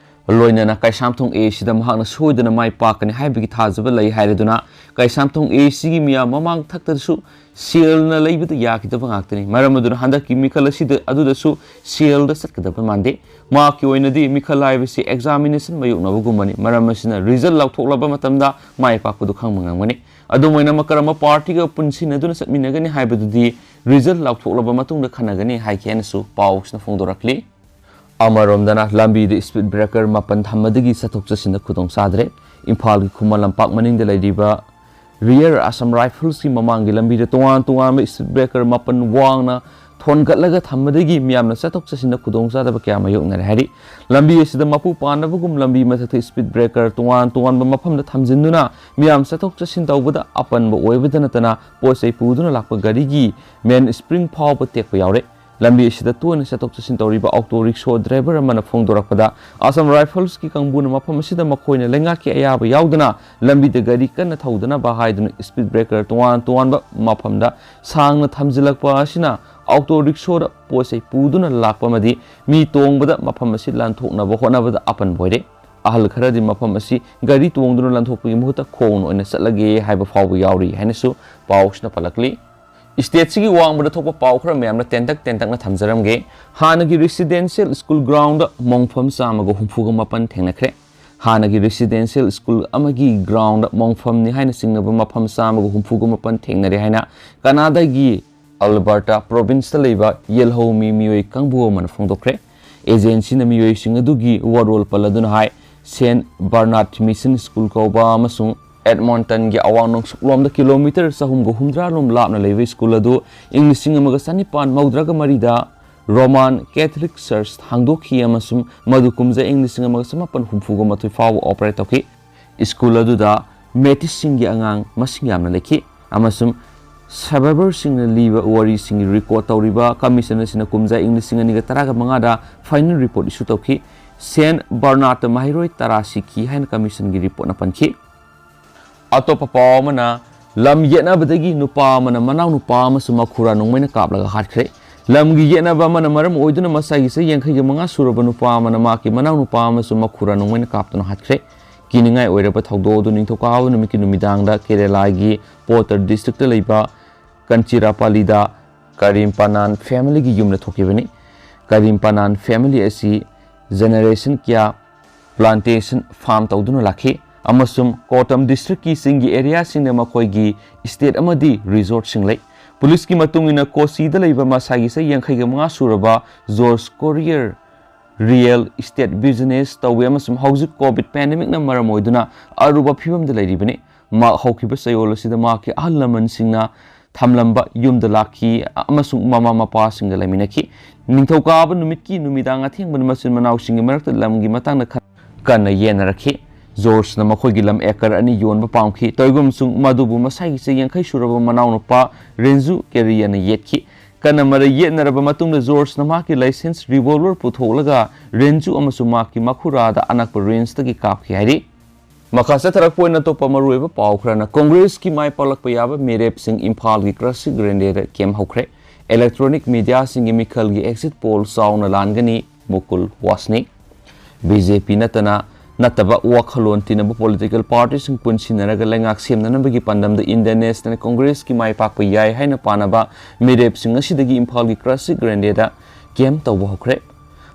ꯂꯣꯏꯅꯅ ꯀꯩꯁꯥꯝꯊꯣꯡ A ꯁꯤꯗ ꯃꯍꯥꯛꯅ ꯁꯣꯏꯗꯅ ꯃꯥꯏ ꯄꯥꯛꯀꯅꯤ ꯍꯥꯏꯕꯒꯤ ꯊꯥꯖꯕ ꯂꯩ ꯍꯥꯏꯔꯗꯨꯅ, ꯀꯩꯁꯥꯝꯊꯣꯡ A ꯁꯤꯒꯤ ꯃꯤꯌꯥꯝ ꯃꯃꯥꯡ ꯊꯛꯇꯁꯨ ꯁꯦꯜꯅ ꯂꯩꯕꯗ ꯌꯥꯈꯤꯗꯕ ꯉꯥꯛꯇꯅꯤ꯫ ꯃꯔꯝ ꯑꯗꯨꯅ ꯍꯟꯗꯛꯀꯤ ꯃꯤꯈꯜ ꯑꯁꯤꯗ ꯑꯗꯨꯗꯁꯨ ꯁꯦꯜꯗ ꯆꯠꯀꯗꯕ ꯃꯥꯟꯗꯦ꯫ ꯃꯍꯥꯛꯀꯤ ꯑꯣꯏꯅꯗꯤ ꯃꯤꯈꯜ ꯍꯥꯏꯕꯁꯤ examination ꯃꯥꯌꯣꯛꯅꯕꯒꯨꯝꯕꯅꯤ꯫ ꯃꯔꯝ ꯑꯁꯤꯅ result ꯂꯥꯎꯊꯣꯛꯂꯕ ꯃꯇꯝꯗ ꯃꯥꯏ ꯄꯥꯛꯄꯗꯨ ꯈꯪꯕ ꯉꯝꯒꯅꯤ꯫ ꯑꯗꯨꯝ ꯑꯣꯏꯅꯃꯛ ꯀꯔꯝꯕ party ꯒ ꯄꯨꯟꯁꯤꯟꯅꯗꯨꯅ ꯆꯠꯃꯤꯟꯅꯒꯅꯤ ꯍꯥꯏꯕꯗꯨꯗꯤ result ꯂꯥꯎꯊꯣꯛꯂꯕ ꯃꯇꯨꯡꯗ ꯈꯟꯅꯒꯅꯤ ꯍꯥꯏꯈꯤ ꯍꯥꯏꯅꯁꯨ ꯄꯥꯎꯁꯤꯅ ꯐꯣꯡꯗꯣꯔꯛꯂꯤ꯫ ꯑꯃꯔꯣꯝꯗꯅ ꯂꯝꯕꯤꯗ speed breaker ꯃꯥꯄꯟ ꯊꯝꯕꯗꯒꯤ ꯆꯠꯊꯣꯛ ꯆꯠꯁꯤꯟꯗ ꯈꯨꯗꯣꯡ ꯆꯥꯗ꯭ꯔꯦ꯫ ꯏꯝꯐꯥꯜꯒꯤ ꯈꯨꯃꯟ ꯂꯝꯄꯥꯛ ꯃꯅꯤꯡꯗ ꯂꯩꯔꯤꯕ Rear Assam Rifles ꯀꯤ ꯃꯃꯥꯡꯒꯤ ꯂꯝꯕꯤꯗ ꯇꯣꯉꯥꯟ ꯇꯣꯉꯥꯟꯕ speed breaker ꯃꯥꯄꯟ ꯋꯥꯡꯅ ꯊꯣꯟꯒꯠꯂꯒ ꯊꯝꯕꯗꯒꯤ ꯃꯤꯌꯥꯝꯅ ꯆꯠꯊꯣꯛ ꯆꯠꯁꯤꯟꯗ ꯈꯨꯗꯣꯡ ꯆꯥꯗꯕ ꯀꯌꯥ ꯃꯥꯌꯣꯛꯅꯔꯦ ꯍꯥꯏꯔꯤ꯫ ꯂꯝꯕꯤ ꯑꯁꯤꯗ ꯃꯄꯨ ꯄꯥꯟꯅꯕꯒꯨꯝ ꯂꯝꯕꯤ ꯃꯊꯛꯇ speed breaker ꯇꯣꯉꯥꯟ ꯇꯣꯉꯥꯟꯕ ꯃꯐꯝꯗ ꯊꯝꯖꯤꯟꯗꯨꯅ ꯃꯤꯌꯥꯝ ꯆꯠꯊꯣꯛ ꯆꯠꯁꯤꯟ ꯇꯧꯕꯗ ꯑꯄꯟꯕ ꯑꯣꯏꯕꯗ ꯅꯠꯇꯅ ꯄꯣꯠ ꯆꯩ ꯄꯨꯗꯨꯅ ꯂꯥꯛꯄ ꯒꯥꯔꯤꯒꯤ main spring ꯐꯥꯎꯕ ꯇꯦꯛꯄ ꯌꯥꯎꯔꯦ꯫ ꯂꯝꯕꯤ ꯑꯁꯤꯗ ꯇꯣꯏꯅ ꯆꯠꯊꯣꯛ ꯆꯠꯁꯤꯟ ꯇꯧꯔꯤꯕ auto rickshaw driver ꯑꯃꯅ ꯐꯣꯡꯗꯣꯔꯛꯄꯗ, Assam Rifles ꯀꯤ ꯀꯥꯡꯕꯨꯅ ꯃꯐꯝ ꯑꯁꯤꯗ ꯃꯈꯣꯏꯅ ꯂꯩꯉꯥꯛꯀꯤ ꯑꯌꯥꯕ ꯌꯥꯎꯗꯅ ꯂꯝꯕꯤꯗ ꯒꯥꯔꯤ ꯀꯟꯅ ꯊꯧꯗꯅꯕ ꯍꯥꯏꯗꯨꯅ speed breaker ꯇꯣꯉꯥꯟ ꯇꯣꯉꯥꯟꯕ ꯃꯐꯝꯗ ꯁꯥꯡꯅ ꯊꯝꯖꯤꯜꯂꯛꯄ ꯑꯁꯤꯅ auto rickshaw ꯗ ꯄꯣꯠ ꯆꯩ ꯄꯨꯗꯨꯅ ꯂꯥꯛꯄ ꯑꯃꯗꯤ ꯃꯤ ꯇꯣꯡꯕꯗ ꯃꯐꯝ ꯑꯁꯤ ꯂꯥꯟꯊꯣꯛꯅꯕ ꯍꯣꯠꯅꯕꯗ ꯑꯄꯟꯕ ꯑꯣꯏꯔꯦ꯫ ꯑꯍꯜ ꯈꯔꯗꯤ ꯃꯐꯝ ꯑꯁꯤ ꯒꯥꯔꯤ ꯇꯣꯡꯗꯨꯅ ꯂꯥꯟꯊꯣꯛꯄꯒꯤ ꯃꯍꯨꯠꯇ ꯈꯣꯡꯅ ꯑꯣꯏꯅ ꯆꯠꯂꯒꯦ ꯍꯥꯏꯕ ꯐꯥꯎꯕ ꯌꯥꯎꯔꯤ ꯍꯥꯏꯅꯁꯨ ꯄꯥꯎꯁꯤꯅ ꯄꯜꯂꯛꯂꯤ꯫ State ꯁꯤꯒꯤ ꯋꯥꯡꯃꯗ ꯊꯣꯛꯄ ꯄꯥꯎ ꯈꯔ ꯃꯌꯥꯝꯅ ꯇꯦꯟꯇꯛ ꯇꯦꯟꯇꯛꯅ ꯊꯝꯖꯔꯝꯒꯦ꯫ ꯍꯥꯟꯅꯒꯤ residential school ground ꯗ ꯃꯣꯡꯐꯝ ꯆꯥꯝꯃꯒ ꯍꯨꯝꯐꯨꯒ ꯃꯥꯄꯟ ꯊꯦꯡꯅꯈ꯭ꯔꯦ꯫ ꯍꯥꯟꯅꯒꯤ residential school ꯑꯃꯒꯤ ground ꯗ ꯃꯣꯡꯐꯝꯅꯤ ꯍꯥꯏꯅ ꯆꯤꯡꯅꯕ ꯃꯐꯝ ꯆꯥꯝꯃꯒ ꯍꯨꯝꯐꯨꯒ ꯃꯥꯄꯟ ꯊꯦꯡꯅꯔꯦ ꯍꯥꯏꯅ ꯀꯅꯥꯗꯥꯒꯤ Alberta province ꯇ ꯂꯩꯕ ꯌꯦꯜꯍꯧꯃꯤ ꯃꯤꯑꯣꯏ ꯀꯥꯡꯕꯨ ꯑꯃꯅ ꯐꯣꯡꯗꯣꯛꯈ꯭ꯔꯦ꯫ Agency ꯅ ꯃꯤꯑꯣꯏꯁꯤꯡ ꯑꯗꯨꯒꯤ ꯋꯥꯔꯣꯜ ꯄꯜꯂꯗꯨꯅ ꯍꯥꯏ, Saint Bernard Mission School ꯀꯧꯕ ꯑꯃꯁꯨꯡ Edmonton ꯒꯤ ꯑꯋꯥꯡ ꯅꯣꯡꯆꯨꯞꯂꯣꯝꯗ kilometre ꯆꯍꯨꯝꯒ ꯍꯨꯝꯗ꯭ꯔꯥ ꯂꯣꯝ ꯂꯥꯞꯅ ꯂꯩꯕ school ꯑꯗꯨ ꯏꯪ ꯂꯤꯁꯤꯡ ꯑꯃꯒ ꯆꯅꯤꯄꯥꯟ ꯃꯧꯗ꯭ꯔꯥꯒ ꯃꯔꯤꯗ Roman Catholic Church ꯍꯥꯡꯗꯣꯛꯈꯤ ꯑꯃꯁꯨꯡ ꯃꯗꯨ ꯀꯨꯝꯖꯥ ꯏꯪ ꯂꯤꯁꯤꯡ ꯑꯃꯒ ꯆꯃꯥꯄꯟ ꯍꯨꯝꯐꯨꯒ ꯃꯥꯊꯣꯏ ꯐꯥꯎꯕ operate ꯇꯧꯈꯤ꯫ School ꯑꯗꯨꯗ Métis ꯁꯤꯡꯒꯤ ꯑꯉꯥꯡ ꯃꯁꯤꯡ ꯌꯥꯝꯅ ꯂꯩꯈꯤ ꯑꯃꯁꯨꯡ survivor ꯁꯤꯡꯅ ꯂꯤꯕ ꯋꯥꯔꯤꯁꯤꯡꯒꯤ record ꯇꯧꯔꯤꯕ commission ꯑꯁꯤꯅ ꯀꯨꯝꯖꯥ ꯏꯪ ꯂꯤꯁꯤꯡ ꯑꯅꯤꯒ ꯇꯔꯥꯒ ꯃꯉꯥꯗ final report issue ꯇꯧꯈꯤ꯫ ꯁꯦꯟ ꯕꯔꯅꯥꯠꯇ ꯃꯍꯩꯔꯣꯏ ꯇꯔꯥ ꯁꯤꯈꯤ ꯍꯥꯏꯅ ꯀꯃꯤꯁꯟꯒꯤ ꯔꯤꯄꯣꯔꯠꯅ ꯄꯟꯈꯤ꯫ ꯑꯇꯣꯞꯄ ꯄꯥꯎ ꯑꯃꯅ, ꯂꯝ ꯌꯦꯠꯅꯕꯗꯒꯤ ꯅꯨꯄꯥ ꯑꯃꯅ ꯃꯅꯥꯎ ꯅꯨꯄꯥ ꯑꯃꯁꯨ ꯃꯈꯨꯔꯥ ꯅꯣꯡꯃꯩꯅ ꯀꯥꯞꯂꯒ ꯍꯥꯠꯈ꯭ꯔꯦ꯫ ꯂꯝꯒꯤ ꯌꯦꯠꯅꯕ ꯑꯃꯅ ꯃꯔꯝ ꯑꯣꯏꯗꯨꯅ ꯃꯁꯥꯒꯤ ꯆꯍꯤ ꯌꯥꯡꯈꯩꯒ ꯃꯉꯥ ꯁꯨꯔꯕ ꯅꯨꯄꯥ ꯑꯃꯅ ꯃꯍꯥꯛꯀꯤ ꯃꯅꯥꯎ ꯅꯨꯄꯥ ꯑꯃꯁꯨ ꯃꯈꯨꯔꯥ ꯅꯣꯡꯃꯩꯅ ꯀꯥꯞꯇꯨꯅ ꯍꯥꯠꯈ꯭ꯔꯦ꯫ ꯀꯤꯅꯤꯡꯉꯥꯏ ꯑꯣꯏꯔꯕ ꯊꯧꯗꯣꯛ ꯑꯗꯨ ꯅꯤꯡꯊꯧꯀꯥꯕ ꯅꯨꯃꯤꯠꯀꯤ ꯅꯨꯃꯤꯗꯥꯡꯗ ꯀꯦꯔꯦꯂꯥꯒꯤ ꯄꯣꯇꯔ ꯗꯤꯁꯇ꯭ꯔꯤꯛꯇ ꯂꯩꯕ ꯀꯟꯆꯤꯔꯥꯄꯥꯂꯤꯗ ꯀꯔꯤꯝ ꯄꯅꯥꯟ ꯐꯦꯃꯤꯂꯤꯒꯤ ꯌꯨꯝꯗ ꯊꯣꯛꯈꯤꯕꯅꯤ꯫ ꯀꯔꯤꯝ ꯄꯅꯥꯟ ꯐꯦꯃꯤꯂꯤ ꯑꯁꯤ ꯖꯦꯅꯦꯔꯦꯁꯟ ꯀꯌꯥ ꯄ꯭ꯂꯥꯟꯇꯦꯁꯟ ꯐꯥꯔꯝ ꯇꯧꯗꯨꯅ ꯂꯥꯛꯈꯤ ꯑꯃꯁꯨꯡ ꯀꯣꯇꯝ ꯗꯤꯁꯇ꯭ꯔꯤꯛꯀꯤ ꯆꯤꯡꯒꯤ ꯑꯦꯔꯤꯌꯥꯁꯤꯡꯗ ꯃꯈꯣꯏꯒꯤ ꯏꯁꯇꯦꯠ ꯑꯃꯗꯤ ꯔꯤꯖꯣꯔꯠꯁꯤꯡ ꯂꯩ꯫ ꯄꯨꯂꯤꯁꯀꯤ ꯃꯇꯨꯡ ꯏꯟꯅ, ꯀꯣꯆꯤꯗ ꯂꯩꯕ ꯃꯁꯥꯒꯤ ꯆꯍꯤ ꯌꯥꯡꯈꯩꯒ ꯃꯉꯥ ꯁꯨꯔꯕ George courier real state business ꯇꯧꯏ ꯑꯃꯁꯨꯡ ꯍꯧꯖꯤꯛ ꯀꯣꯚꯤꯗ ꯄꯦꯟꯗꯦꯃꯤꯛꯅ ꯃꯔꯝ ꯑꯣꯏꯗꯨꯅ ꯑꯔꯨꯕ ꯐꯤꯕꯝꯗ ꯂꯩꯔꯤꯕꯅꯤ꯫ ꯃꯍꯥꯛ ꯍꯧꯈꯤꯕ ꯆꯌꯣꯜ ꯑꯁꯤꯗ ꯃꯍꯥꯛꯀꯤ ꯑꯍꯜ ꯂꯃꯟꯁꯤꯡꯅ ꯊꯝꯂꯝꯕ ꯌꯨꯝꯗ ꯂꯥꯛꯈꯤ ꯑꯃꯁꯨꯡ ꯃꯃꯥ ꯃꯄꯥꯁꯤꯡꯒ ꯂꯩꯃꯤꯟꯅꯈꯤ꯫ ꯅꯤꯡꯊꯧꯀꯥꯕ ꯅꯨꯃꯤꯠꯀꯤ ꯅꯨꯃꯤꯗꯥꯡ ꯑꯊꯦꯡꯕꯗ ꯃꯆꯤꯟ ꯃꯅꯥꯎꯁꯤꯡꯒꯤ ꯃꯔꯛꯇ ꯂꯝꯒꯤ ꯃꯇꯥꯡꯗ ꯈꯟ-, ꯀꯟꯅ ꯌꯦꯟꯅꯔꯛꯈꯤ꯫ ꯖꯣꯔꯖꯅ ꯃꯈꯣꯏꯒꯤ ꯂꯝ ꯑꯦꯀꯔ ꯑꯅꯤ ꯌꯣꯟꯕ ꯄꯥꯝꯈꯤ꯫ ꯇꯧꯏꯒꯨꯝꯁꯨꯡ ꯃꯗꯨꯕꯨ ꯃꯁꯥꯒꯤ ꯆꯍꯤ ꯌꯥꯡꯈꯩ ꯁꯨꯔꯕ ꯃꯅꯥꯎꯅꯨꯄꯥ ꯔꯦꯟꯖꯨ ꯀꯦꯔꯤꯌꯥꯅ ꯌꯦꯠꯈꯤ꯫ ꯀꯟꯅ ꯃꯔꯩ ꯌꯦꯠꯅꯔꯕ ꯃꯇꯨꯡꯗ ꯖꯣꯔꯖꯅ ꯃꯍꯥꯛꯀꯤ ꯂꯥꯏꯁꯦꯟꯁ ꯔꯤꯚꯣꯜꯚꯔ ꯄꯨꯊꯣꯛꯂꯒ ꯔꯦꯟꯖꯨ ꯑꯃꯁꯨꯡ ꯃꯍꯥꯛꯀꯤ ꯃꯈꯨꯔꯥꯗ ꯑꯅꯛꯄ ꯔꯦꯟꯖꯇꯒꯤ ꯀꯥꯞꯈꯤ ꯍꯥꯏꯔꯤ꯫ ꯃꯈꯥ ꯆꯠꯊꯔꯛꯄ ꯑꯣꯏꯅ ꯑꯇꯣꯞꯄ ꯃꯔꯨꯑꯣꯏꯕ ꯄꯥꯎ ꯈꯔꯅ, ꯀꯣꯡꯒ꯭ꯔꯦꯁꯀꯤ ꯃꯥꯏ ꯄꯥꯛꯂꯛꯄ ꯌꯥꯕ ꯃꯤꯔꯦꯞꯁꯤꯡ ꯏꯝꯐꯥꯜꯒꯤ ꯀ꯭ꯔꯁꯤꯛ ꯔꯦꯟꯗꯦꯗ ꯀꯦꯝ ꯍꯧꯈ꯭ꯔꯦ꯫ ꯏꯂꯦꯛꯇ꯭ꯔꯣꯅꯤꯛ ꯃꯤꯗꯤꯌꯥꯁꯤꯡꯒꯤ ꯃꯤꯈꯜꯒꯤ ꯑꯦꯛꯖꯤꯠ ꯄꯣꯜ ꯆꯥꯎꯅ ꯂꯥꯟꯒꯅꯤ, ꯃꯨꯀꯨꯜ ꯋꯥꯁꯅꯤꯛ꯫ ꯕꯤ ꯖꯦ ꯄꯤ ꯅꯠꯇꯅ ꯅꯠꯇꯕ ꯋꯥꯈꯜꯂꯣꯟ ꯇꯤꯟꯅꯕ ꯄꯣꯂꯤꯇꯤꯀꯦꯜ ꯄꯥꯔꯇꯤꯁꯤꯡ ꯄꯨꯟꯁꯤꯟꯅꯔꯒ ꯂꯩꯉꯥꯛ ꯁꯦꯝꯅꯅꯕꯒꯤ ꯄꯥꯟꯗꯝꯗ ꯏꯟꯗꯤꯌꯥ ꯅꯦꯁꯅꯦꯜ ꯀꯣꯡꯒ꯭ꯔꯦꯁꯀꯤ ꯃꯥꯏ ꯄꯥꯛꯄ ꯌꯥꯏ ꯍꯥꯏꯅ ꯄꯥꯅꯕ ꯃꯤꯔꯦꯞꯁꯤꯡ ꯉꯁꯤꯗꯒꯤ ꯏꯝꯐꯥꯜꯒꯤ ꯀ꯭ꯔꯁꯤꯛ ꯔꯦꯟꯗꯦꯗ ꯀꯦꯝ ꯇꯧꯕ ꯍꯧꯈ꯭ꯔꯦ꯫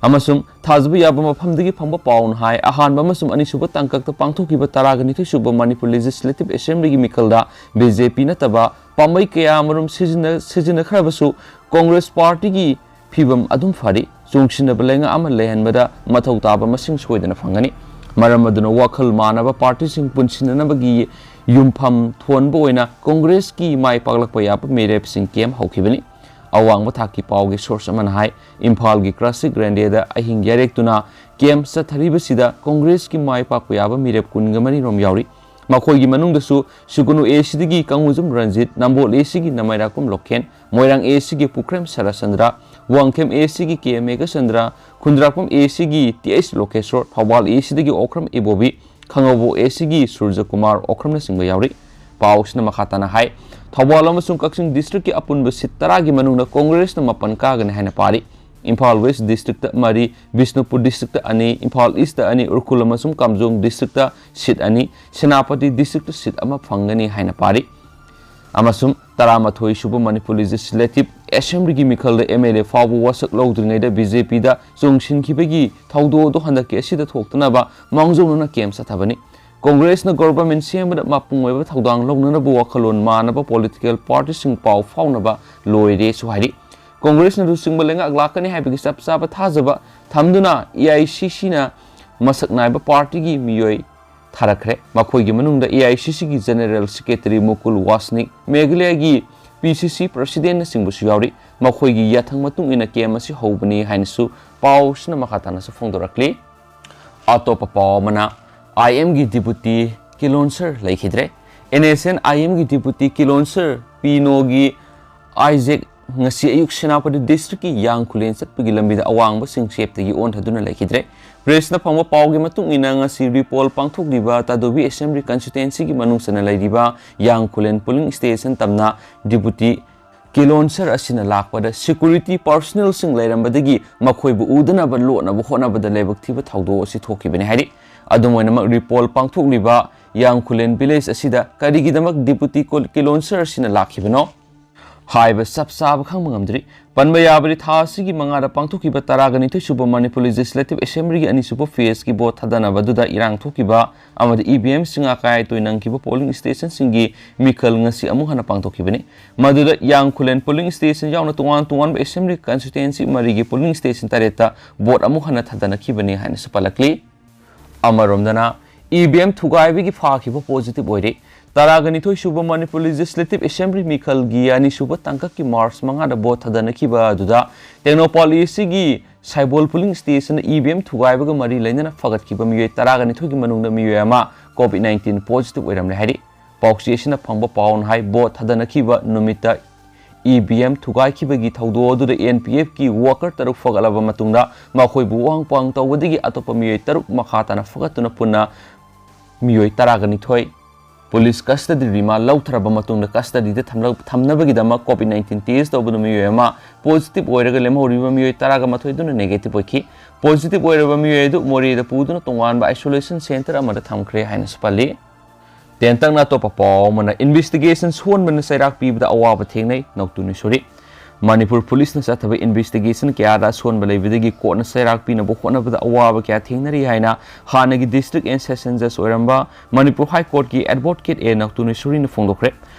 ꯑꯃꯁꯨꯡ ꯊꯥꯖꯕ ꯌꯥꯕ ꯃꯐꯝꯗꯒꯤ ꯐꯪꯕ ꯄꯥꯎꯅ ꯍꯥꯏ, ꯑꯍꯥꯟꯕ ꯑꯃꯁꯨꯡ ꯑꯅꯤꯁꯨꯕ ꯇꯥꯡꯀꯛꯇ ꯄꯥꯡꯊꯣꯛꯈꯤꯕ ꯇꯔꯥꯒ ꯅꯤꯊꯣꯏ ꯁꯨꯕ ꯃꯅꯤꯄꯨꯔ ꯂꯦꯖꯤꯁꯂꯦꯇꯤꯚ ꯑꯦꯁꯦꯝꯕ꯭ꯂꯤꯒꯤ ꯃꯤꯈꯜꯗ ꯕꯤ ꯖꯦ ꯄꯤ ꯅꯠꯇꯕ ꯄꯥꯝꯕꯩ ꯀꯌꯥ ꯑꯃꯔꯣꯝ ꯁꯤꯖꯤꯟꯅ-, ꯁꯤꯖꯤꯟꯅꯈ꯭ꯔꯕꯁꯨ ꯀꯣꯡꯒ꯭ꯔꯦꯁ ꯄꯥꯔꯇꯤꯒꯤ ꯐꯤꯕꯝ ꯑꯗꯨꯝ ꯐꯔꯤ꯫ ꯆꯨꯡꯁꯤꯟꯅꯕ ꯂꯩꯉꯥꯛ ꯑꯃ ꯂꯩꯍꯟꯕꯗ ꯃꯊꯧ ꯇꯥꯕ ꯃꯁꯤꯡ ꯁꯣꯏꯗꯅ ꯐꯪꯒꯅꯤ꯫ ꯃꯔꯝ ꯑꯗꯨꯅ ꯋꯥꯈꯜ ꯃꯥꯟꯅꯕ ꯄꯥꯔꯇꯤꯁꯤꯡ ꯄꯨꯟꯁꯤꯟꯅꯅꯕꯒꯤ ꯌꯨꯝꯐꯝ ꯊꯣꯟꯕ ꯑꯣꯏꯅ ꯀꯣꯡꯒ꯭ꯔꯦꯁꯀꯤ ꯃꯥꯏ ꯄꯥꯛꯂꯛꯄ ꯌꯥꯕ ꯃꯤꯔꯦꯞꯁꯤꯡ ꯀꯦꯝ ꯍꯧꯈꯤꯕꯅꯤ꯫ ꯑꯋꯥꯡꯕ ꯊꯥꯛꯀꯤ ꯄꯥꯎꯒꯤ ꯁꯣꯔꯁ ꯑꯃꯅ ꯍꯥꯏ, ꯏꯝꯐꯥꯜꯒꯤ ꯀ꯭ꯔꯁꯤꯛ ꯔꯦꯟꯗꯦꯗ ꯑꯍꯤꯡ ꯌꯥꯔꯦꯛꯇꯨꯅ ꯀꯦꯝ ꯆꯠꯊꯔꯤꯕꯁꯤꯗ ꯀꯣꯡꯒ꯭ꯔꯦꯁꯀꯤ ꯃꯥꯏ ꯄꯥꯛꯄ ꯌꯥꯕ ꯃꯤꯔꯦꯞ ꯀꯨꯟꯒ ꯃꯔꯤ ꯔꯣꯝ ꯌꯥꯎꯔꯤ꯫ ꯃꯈꯣꯏꯒꯤ ꯃꯅꯨꯡꯗꯁꯨ ꯁꯨꯒꯨꯅꯨ ꯑꯦ ꯁꯤꯗꯒꯤ ꯀꯪꯉꯨꯖꯝ ꯔꯟꯖꯤꯠ, ꯅꯝꯕꯣꯜ ꯑꯦ ꯁꯤꯒꯤ ꯅꯃꯥꯏꯔꯥꯛꯄꯝ ꯂꯣꯀꯦꯟ, ꯃꯣꯏꯔꯥꯡ ꯑꯦ ꯁꯤꯒꯤ ꯄꯨꯈ꯭ꯔꯦꯝ ꯁꯔꯠꯆꯟꯗ꯭ꯔ, ꯋꯥꯡꯈꯦꯝ ꯑꯦ ꯁꯤꯒꯤ ꯀꯦ ꯃꯦꯘꯆꯟꯗ꯭ꯔ, ꯈꯨꯟꯗ꯭ꯔꯥꯛꯄꯝ ꯑꯦ ꯁꯤꯒꯤ ꯇꯤ ꯑꯩꯆ ꯂꯣꯀꯦꯁꯣꯔ, ꯊꯧꯕꯥꯜ ꯑꯦ ꯁꯤꯗꯒꯤ ꯑꯣꯀ꯭ꯔꯝ ꯏꯕꯣꯕꯤ, ꯈꯥꯉꯕꯣꯛ ꯑꯦ ꯁꯤꯒꯤ ꯁꯨꯔꯖꯀꯨꯃꯥꯔ ꯑꯣꯀ꯭ꯔꯝꯅꯆꯤꯡꯕ ꯌꯥꯎꯔꯤ꯫ ꯄꯥꯎꯁꯤꯅ ꯃꯈꯥ ꯇꯥꯅ ꯍꯥꯏ, ꯊꯧꯕꯥꯜ ꯑꯃꯁꯨꯡ ꯀꯛꯆꯤꯡ ꯗꯤꯁꯇ꯭ꯔꯤꯛꯀꯤ ꯑꯄꯨꯟꯕ ꯁꯤꯠ ꯇꯔꯥꯒꯤ ꯃꯅꯨꯡꯗ ꯀꯣꯡꯒ꯭ꯔꯦꯁꯅ ꯃꯥꯄꯟ ꯀꯥꯒꯅꯤ ꯍꯥꯏꯅ ꯄꯥꯔꯤ꯫ ꯏꯝꯐꯥꯜ ꯋꯦꯁ ꯗꯤꯁꯇ꯭ꯔꯤꯛꯇ ꯃꯔꯤ, ꯕꯤꯁꯅꯨꯄꯨꯔ ꯗꯤꯁꯇ꯭ꯔꯤꯛꯇ ꯑꯅꯤ, ꯏꯝꯐꯥꯜ ꯏꯁꯇ ꯑꯅꯤ, ꯎꯈ꯭ꯔꯨꯜ ꯑꯃꯁꯨꯡ ꯀꯥꯝꯖꯣꯡ ꯗꯤꯁꯇ꯭ꯔꯤꯛꯇ ꯁꯤꯠ ꯑꯅꯤ, ꯁꯦꯅꯥꯄꯇꯤ ꯗꯤꯁꯇ꯭ꯔꯤꯛꯇ ꯁꯤꯠ ꯑꯃ ꯐꯪꯒꯅꯤ ꯍꯥꯏꯅ ꯄꯥꯔꯤ꯫ ꯑꯃꯁꯨꯡ ꯇꯔꯥꯃꯥꯊꯣꯏ ꯁꯨꯕ ꯃꯅꯤꯄꯨꯔ ꯂꯦꯖꯤꯁꯂꯦꯇꯤꯚ ꯑꯦꯁꯦꯝꯕ꯭ꯂꯤꯒꯤ ꯃꯤꯈꯜꯗ ꯑꯦꯝ ꯑꯦꯜ ꯑꯦ ꯐꯥꯎꯕ ꯋꯥꯁꯛ ꯂꯧꯗ꯭ꯔꯤꯉꯩꯗ ꯕꯤ ꯖꯦ ꯄꯤꯗ ꯆꯣꯡꯁꯤꯟꯈꯤꯕꯒꯤ ꯊꯧꯗꯣꯛ ꯑꯗꯨ ꯍꯟꯗꯛꯀꯤ ꯑꯁꯤꯗ ꯊꯣꯛꯇꯅꯕ ꯃꯥꯡꯖꯧꯅꯅ ꯀꯦꯝ ꯆꯠꯊꯕꯅꯤ꯫ ꯀꯣꯡꯒ꯭ꯔꯦꯁꯅ ꯒꯣꯚꯔꯟꯃꯦꯟꯠ ꯁꯦꯝꯕꯗ ꯃꯄꯨꯡ ꯑꯣꯏꯕ ꯊꯧꯗꯥꯡ ꯂꯧꯅꯅꯕ ꯋꯥꯈꯜꯂꯣꯟ ꯃꯥꯟꯅꯕ ꯄꯣꯂꯤꯇꯤꯀꯦꯜ ꯄꯥꯔꯇꯤꯁꯤꯡ ꯄꯥꯎ ꯐꯥꯎꯅꯕ ꯂꯣꯏꯔꯦꯁꯨ ꯍꯥꯏꯔꯤ꯫ ꯀꯣꯡꯒ꯭ꯔꯦꯁꯅ ꯂꯨꯆꯤꯡꯕ ꯂꯩꯉꯥꯛ ꯂꯥꯛꯀꯅꯤ ꯍꯥꯏꯕꯒꯤ ꯆꯞ ꯆꯥꯕ ꯊꯥꯖꯕ ꯊꯝꯗꯨꯅ ꯑꯦ ꯑꯥꯏ ꯁꯤ ꯁꯤꯅ ꯃꯁꯛ ꯅꯥꯏꯕ ꯄꯥꯔꯇꯤꯒꯤ ꯃꯤꯑꯣꯏ ꯊꯥꯔꯛꯈ꯭ꯔꯦ꯫ ꯃꯈꯣꯏꯒꯤ ꯃꯅꯨꯡꯗ ꯑꯦ ꯑꯥꯏ ꯁꯤ ꯁꯤꯒꯤ ꯖꯦꯅꯔꯦꯜ ꯁꯦꯀ꯭ꯔꯦꯇꯔꯤ ꯃꯨꯀꯨꯜ ꯋꯥꯁꯅꯤꯛ, ꯃꯦꯘꯥꯂꯌꯒꯤ ꯄꯤ ꯁꯤ ꯁꯤ ꯄ꯭ꯔꯁꯤꯗꯦꯟꯠꯅꯆꯤꯡꯕꯁꯨ ꯌꯥꯎꯔꯤ꯫ ꯃꯈꯣꯏꯒꯤ ꯌꯥꯊꯪ ꯃꯇꯨꯡ ꯏꯟꯅ ꯀꯦꯝ ꯑꯁꯤ ꯍꯧꯕꯅꯤ ꯍꯥꯏꯅꯁꯨ ꯄꯥꯎꯁꯤꯅ ꯃꯈꯥ ꯇꯥꯅꯁꯨ ꯐꯣꯡꯗꯣꯔꯛꯂꯤ꯫ ꯑꯇꯣꯞꯄ ꯄꯥꯎ ꯑꯃꯅ, ꯑꯥꯏ ꯑꯦꯝꯒꯤ ꯗꯤꯄꯨꯇꯤ ꯀꯤꯂꯣꯟꯁꯔ ꯂꯩꯈꯤꯗ꯭ꯔꯦ꯫ ꯑꯦꯟ ꯑꯦꯁ ꯑꯦꯟ ꯑꯥꯏ ꯑꯦꯝꯒꯤ ꯗꯤꯄꯨꯇꯤ ꯀꯤꯂꯣꯟꯁꯔ ꯄꯤꯅꯣꯒꯤ ꯑꯥꯏꯖꯦꯛ ꯉꯁꯤ ꯑꯌꯨꯛ ꯁꯦꯅꯥꯄꯇꯤ ꯗꯤꯁꯇ꯭ꯔꯤꯛꯀꯤ ꯌꯥꯡꯈꯨꯂꯦꯟ ꯆꯠꯄꯒꯤ ꯂꯝꯕꯤꯗ ꯑꯋꯥꯡꯕ ꯆꯤꯡꯆꯦꯞꯇꯒꯤ ꯑꯣꯟꯊꯗꯨꯅ ꯂꯩꯈꯤꯗ꯭ꯔꯦ꯫ ꯄ꯭ꯔꯦꯁꯅ ꯐꯪꯕ ꯄꯥꯎꯒꯤ ꯃꯇꯨꯡ ꯏꯟꯅ, ꯉꯁꯤ ꯔꯤꯄꯣꯜ ꯄꯥꯡꯊꯣꯛꯂꯤꯕ ꯇꯥꯗꯣꯕꯤ ꯑꯦꯁꯦꯝꯕ꯭ꯂꯤ ꯀꯟꯁꯇꯤꯇ꯭ꯋꯦꯟꯁꯤꯒꯤ ꯃꯅꯨꯡ ꯆꯟꯅ ꯂꯩꯔꯤꯕ ꯌꯥꯡꯈꯨꯂꯦꯟ ꯄꯣꯂꯤꯡ ꯁ꯭ꯇꯦꯁꯟ ꯇꯝꯅ ꯗꯤꯄꯨꯇꯤ ꯀꯤꯂꯣꯟꯁꯔ ꯑꯁꯤꯅ ꯂꯥꯛꯄꯗ ꯁꯦꯀ꯭ꯌꯨꯔꯤꯇꯤ ꯄꯥꯔꯁꯣꯅꯦꯜꯁꯤꯡ ꯂꯩꯔꯝꯕꯗꯒꯤ ꯃꯈꯣꯏꯕꯨ ꯎꯗꯅꯕ ꯂꯣꯠꯅꯕ ꯍꯣꯠꯅꯕꯗ ꯂꯥꯏꯕꯛ ꯊꯤꯕ ꯊꯧꯗꯣꯛ ꯑꯁꯤ ꯊꯣꯛꯈꯤꯕꯅꯤ ꯍꯥꯏꯔꯤ꯫ ꯑꯗꯨꯝ ꯑꯣꯏꯅꯃꯛ, ꯔꯤꯄꯣꯜ ꯄꯥꯡꯊꯣꯛꯂꯤꯕ ꯌꯥꯡꯈꯨꯂꯦꯟ ꯚꯤꯂꯦꯖ ꯑꯁꯤꯗ ꯀꯔꯤꯒꯤꯗꯃꯛ ꯗꯤꯄꯨꯇꯤ ꯀꯣ-, ꯀꯤꯂꯣꯟꯁꯔ ꯑꯁꯤꯅ ꯂꯥꯛꯈꯤꯕꯅꯣ ꯍꯥꯏꯕ ꯆꯞ ꯆꯥꯕ ꯈꯪꯕ ꯉꯝꯗ꯭ꯔꯤ꯫ ꯄꯟꯕ ꯌꯥꯕꯗꯤ, ꯊꯥ ꯑꯁꯤꯒꯤ ꯃꯉꯥꯗ ꯄꯥꯡꯊꯣꯛꯈꯤꯕ ꯇꯔꯥꯒ ꯅꯤꯊꯣꯏ ꯁꯨꯕ ꯃꯅꯤꯄꯨꯔ ꯂꯦꯖꯤꯁꯂꯦꯇꯤꯚ ꯑꯦꯁꯦꯝꯕ꯭ꯂꯤꯒꯤ ꯑꯅꯤꯁꯨꯕ ꯐꯦꯖꯀꯤ ꯚꯣꯠ ꯊꯥꯗꯅꯕꯗꯨꯗ ꯏꯔꯥꯡ ꯊꯣꯛꯈꯤꯕ ꯑꯃꯗꯤ ꯏ ꯚꯤ ꯑꯦꯝꯁꯤꯡ ꯑꯀꯥꯏ ꯑꯇꯣꯏ ꯅꯪꯈꯤꯕ ꯄꯣꯂꯤꯡ ꯁ꯭ꯇꯦꯁꯟꯁꯤꯡꯒꯤ ꯃꯤꯈꯜ ꯉꯁꯤ ꯑꯃꯨꯛ ꯍꯟꯅ ꯄꯥꯡꯊꯣꯛꯈꯤꯕꯅꯤ꯫ ꯃꯗꯨꯗ ꯌꯥꯡꯈꯨꯂꯦꯟ ꯄꯣꯂꯤꯡ ꯁ꯭ꯇꯦꯁꯟ ꯌꯥꯎꯅ ꯇꯣꯉꯥꯟ ꯇꯣꯉꯥꯟꯕ ꯑꯦꯁꯦꯝꯕ꯭ꯂꯤ ꯀꯟꯁꯇꯤꯇ꯭ꯋꯦꯟꯁꯤ ꯃꯔꯤꯒꯤ ꯄꯣꯂꯤꯡ ꯁ꯭ꯇꯦꯁꯟ ꯇꯔꯦꯠꯇ ꯚꯣꯠ ꯑꯃꯨꯛ ꯍꯟꯅ ꯊꯥꯗꯅꯈꯤꯕꯅꯤ ꯍꯥꯏꯅꯁꯨ ꯄꯜꯂꯛꯂꯤ꯫ ꯑꯃꯔꯣꯝꯗꯅ, ꯏ ꯚꯤ ꯑꯦꯝ ꯊꯨꯒꯥꯏꯕꯒꯤ ꯐꯥꯈꯤꯕ ꯄꯣꯖꯤꯇꯤꯚ ꯑꯣꯏꯔꯦ꯫ ꯇꯔꯥꯒ ꯅꯤꯊꯣꯏ ꯁꯨꯕ ꯃꯅꯤꯄꯨꯔ ꯂꯦꯖꯤꯁꯂꯦꯇꯤꯚ ꯑꯦꯁꯦꯝꯕ꯭ꯂꯤ ꯃꯤꯈꯜꯒꯤ ꯑꯅꯤꯁꯨꯕ ꯇꯥꯡꯀꯛꯀꯤ ꯃꯥꯔꯆ ꯃꯉꯥꯗ ꯚꯣꯠ ꯊꯥꯗꯅꯈꯤꯕ ꯑꯗꯨꯗ ꯇꯦꯡꯅꯧꯄꯜ ꯑꯦ ꯁꯤꯒꯤ ꯁꯥꯏꯕꯣꯜ ꯄꯣꯂꯤꯡ ꯁ꯭ꯇꯦꯁꯟꯗ ꯏ ꯚꯤ ꯑꯦꯝ ꯊꯨꯒꯥꯏꯕꯒ ꯃꯔꯤ ꯂꯩꯅꯅ ꯐꯒꯠꯈꯤꯕ ꯃꯤꯑꯣꯏ ꯇꯔꯥꯒ ꯅꯤꯊꯣꯏꯒꯤ ꯃꯅꯨꯡꯗ ꯃꯤꯑꯣꯏ ꯑꯃ COVID nineteen positive ꯑꯣꯏꯔꯝꯂꯦ ꯍꯥꯏꯔꯤ꯫ ꯄꯥꯎꯆꯦ ꯑꯁꯤꯅ ꯐꯪꯕ ꯄꯥꯎꯅ ꯍꯥꯏ, ꯚꯣꯠ ꯊꯥꯗꯅꯈꯤꯕ ꯅꯨꯃꯤꯠꯇ E V M ꯊꯨꯒꯥꯏꯈꯤꯕꯒꯤ ꯊꯧꯗꯣꯛ ꯑꯗꯨꯗ N P F ꯀꯤ worker ꯇꯔꯨꯛ ꯐꯒꯠꯂꯕ ꯃꯇꯨꯡꯗ ꯃꯈꯣꯏꯕꯨ ꯋꯥꯍꯪ ꯄꯥꯎꯍꯪ ꯇꯧꯕꯗꯒꯤ ꯑꯇꯣꯞꯄ ꯃꯤꯑꯣꯏ ꯇꯔꯨꯛ ꯃꯈꯥ ꯇꯥꯅ ꯐꯒꯠꯇꯨꯅ ꯄꯨꯟꯅ ꯃꯤꯑꯣꯏ ꯇꯔꯥꯒ ꯅꯤꯊꯣꯏ꯫ Police custody remand ꯂꯧꯊꯔꯕ ꯃꯇꯨꯡꯗ custody ꯗ ꯊꯝꯂ-, ꯊꯝꯅꯕꯒꯤꯗꯃꯛ COVID nineteen test ꯇꯧꯕꯗ ꯃꯤꯑꯣꯏ ꯑꯃ positive ꯑꯣꯏꯔꯒ ꯂꯦꯝꯍꯧꯔꯤꯕ ꯃꯤꯑꯣꯏ ꯇꯔꯥꯒ ꯃꯥꯊꯣꯏ ꯑꯗꯨꯅ negative ꯑꯣꯏꯈꯤ꯫ Positive ꯑꯣꯏꯔꯕ ꯃꯤꯑꯣꯏ ꯑꯗꯨ ꯃꯣꯔꯦꯗ ꯄꯨꯗꯨꯅ ꯇꯣꯉꯥꯟꯕ isolation center ꯑꯃꯗ ꯊꯝꯈ꯭ꯔꯦ ꯍꯥꯏꯅꯁꯨ ꯄꯜꯂꯤ꯫ ꯇꯦꯟꯇꯛꯅ ꯑꯇꯣꯞꯄ ꯄꯥꯎ ꯑꯃꯅ, investigation ꯁꯣꯟꯕꯅ ꯆꯩꯔꯥꯛ ꯄꯤꯕꯗ ꯑꯋꯥꯕ ꯊꯦꯡꯅꯩ, ꯅꯧꯇꯨ ꯅꯤꯁꯨꯔꯤ꯫ ꯃꯅꯤꯄꯨꯔ police ꯅ ꯆꯠꯊꯕ investigation ꯀꯌꯥꯗ ꯑꯁꯣꯟꯕ ꯂꯩꯕꯗꯒꯤ court ꯅ ꯆꯩꯔꯥꯛ ꯄꯤꯅꯕ ꯍꯣꯠꯅꯕꯗ ꯑꯋꯥꯕ ꯀꯌꯥ ꯊꯦꯡꯅꯔꯤ ꯍꯥꯏꯅ ꯍꯥꯟꯅꯒꯤ district and session judge ꯑꯣꯏꯔꯝꯕ ꯃꯅꯤꯄꯨꯔ High Court ꯀꯤ advocate A ꯅꯧꯇꯨ ꯅꯤꯁꯨꯔꯤꯅ ꯐꯣꯡꯗꯣꯛꯈ꯭ꯔꯦ꯫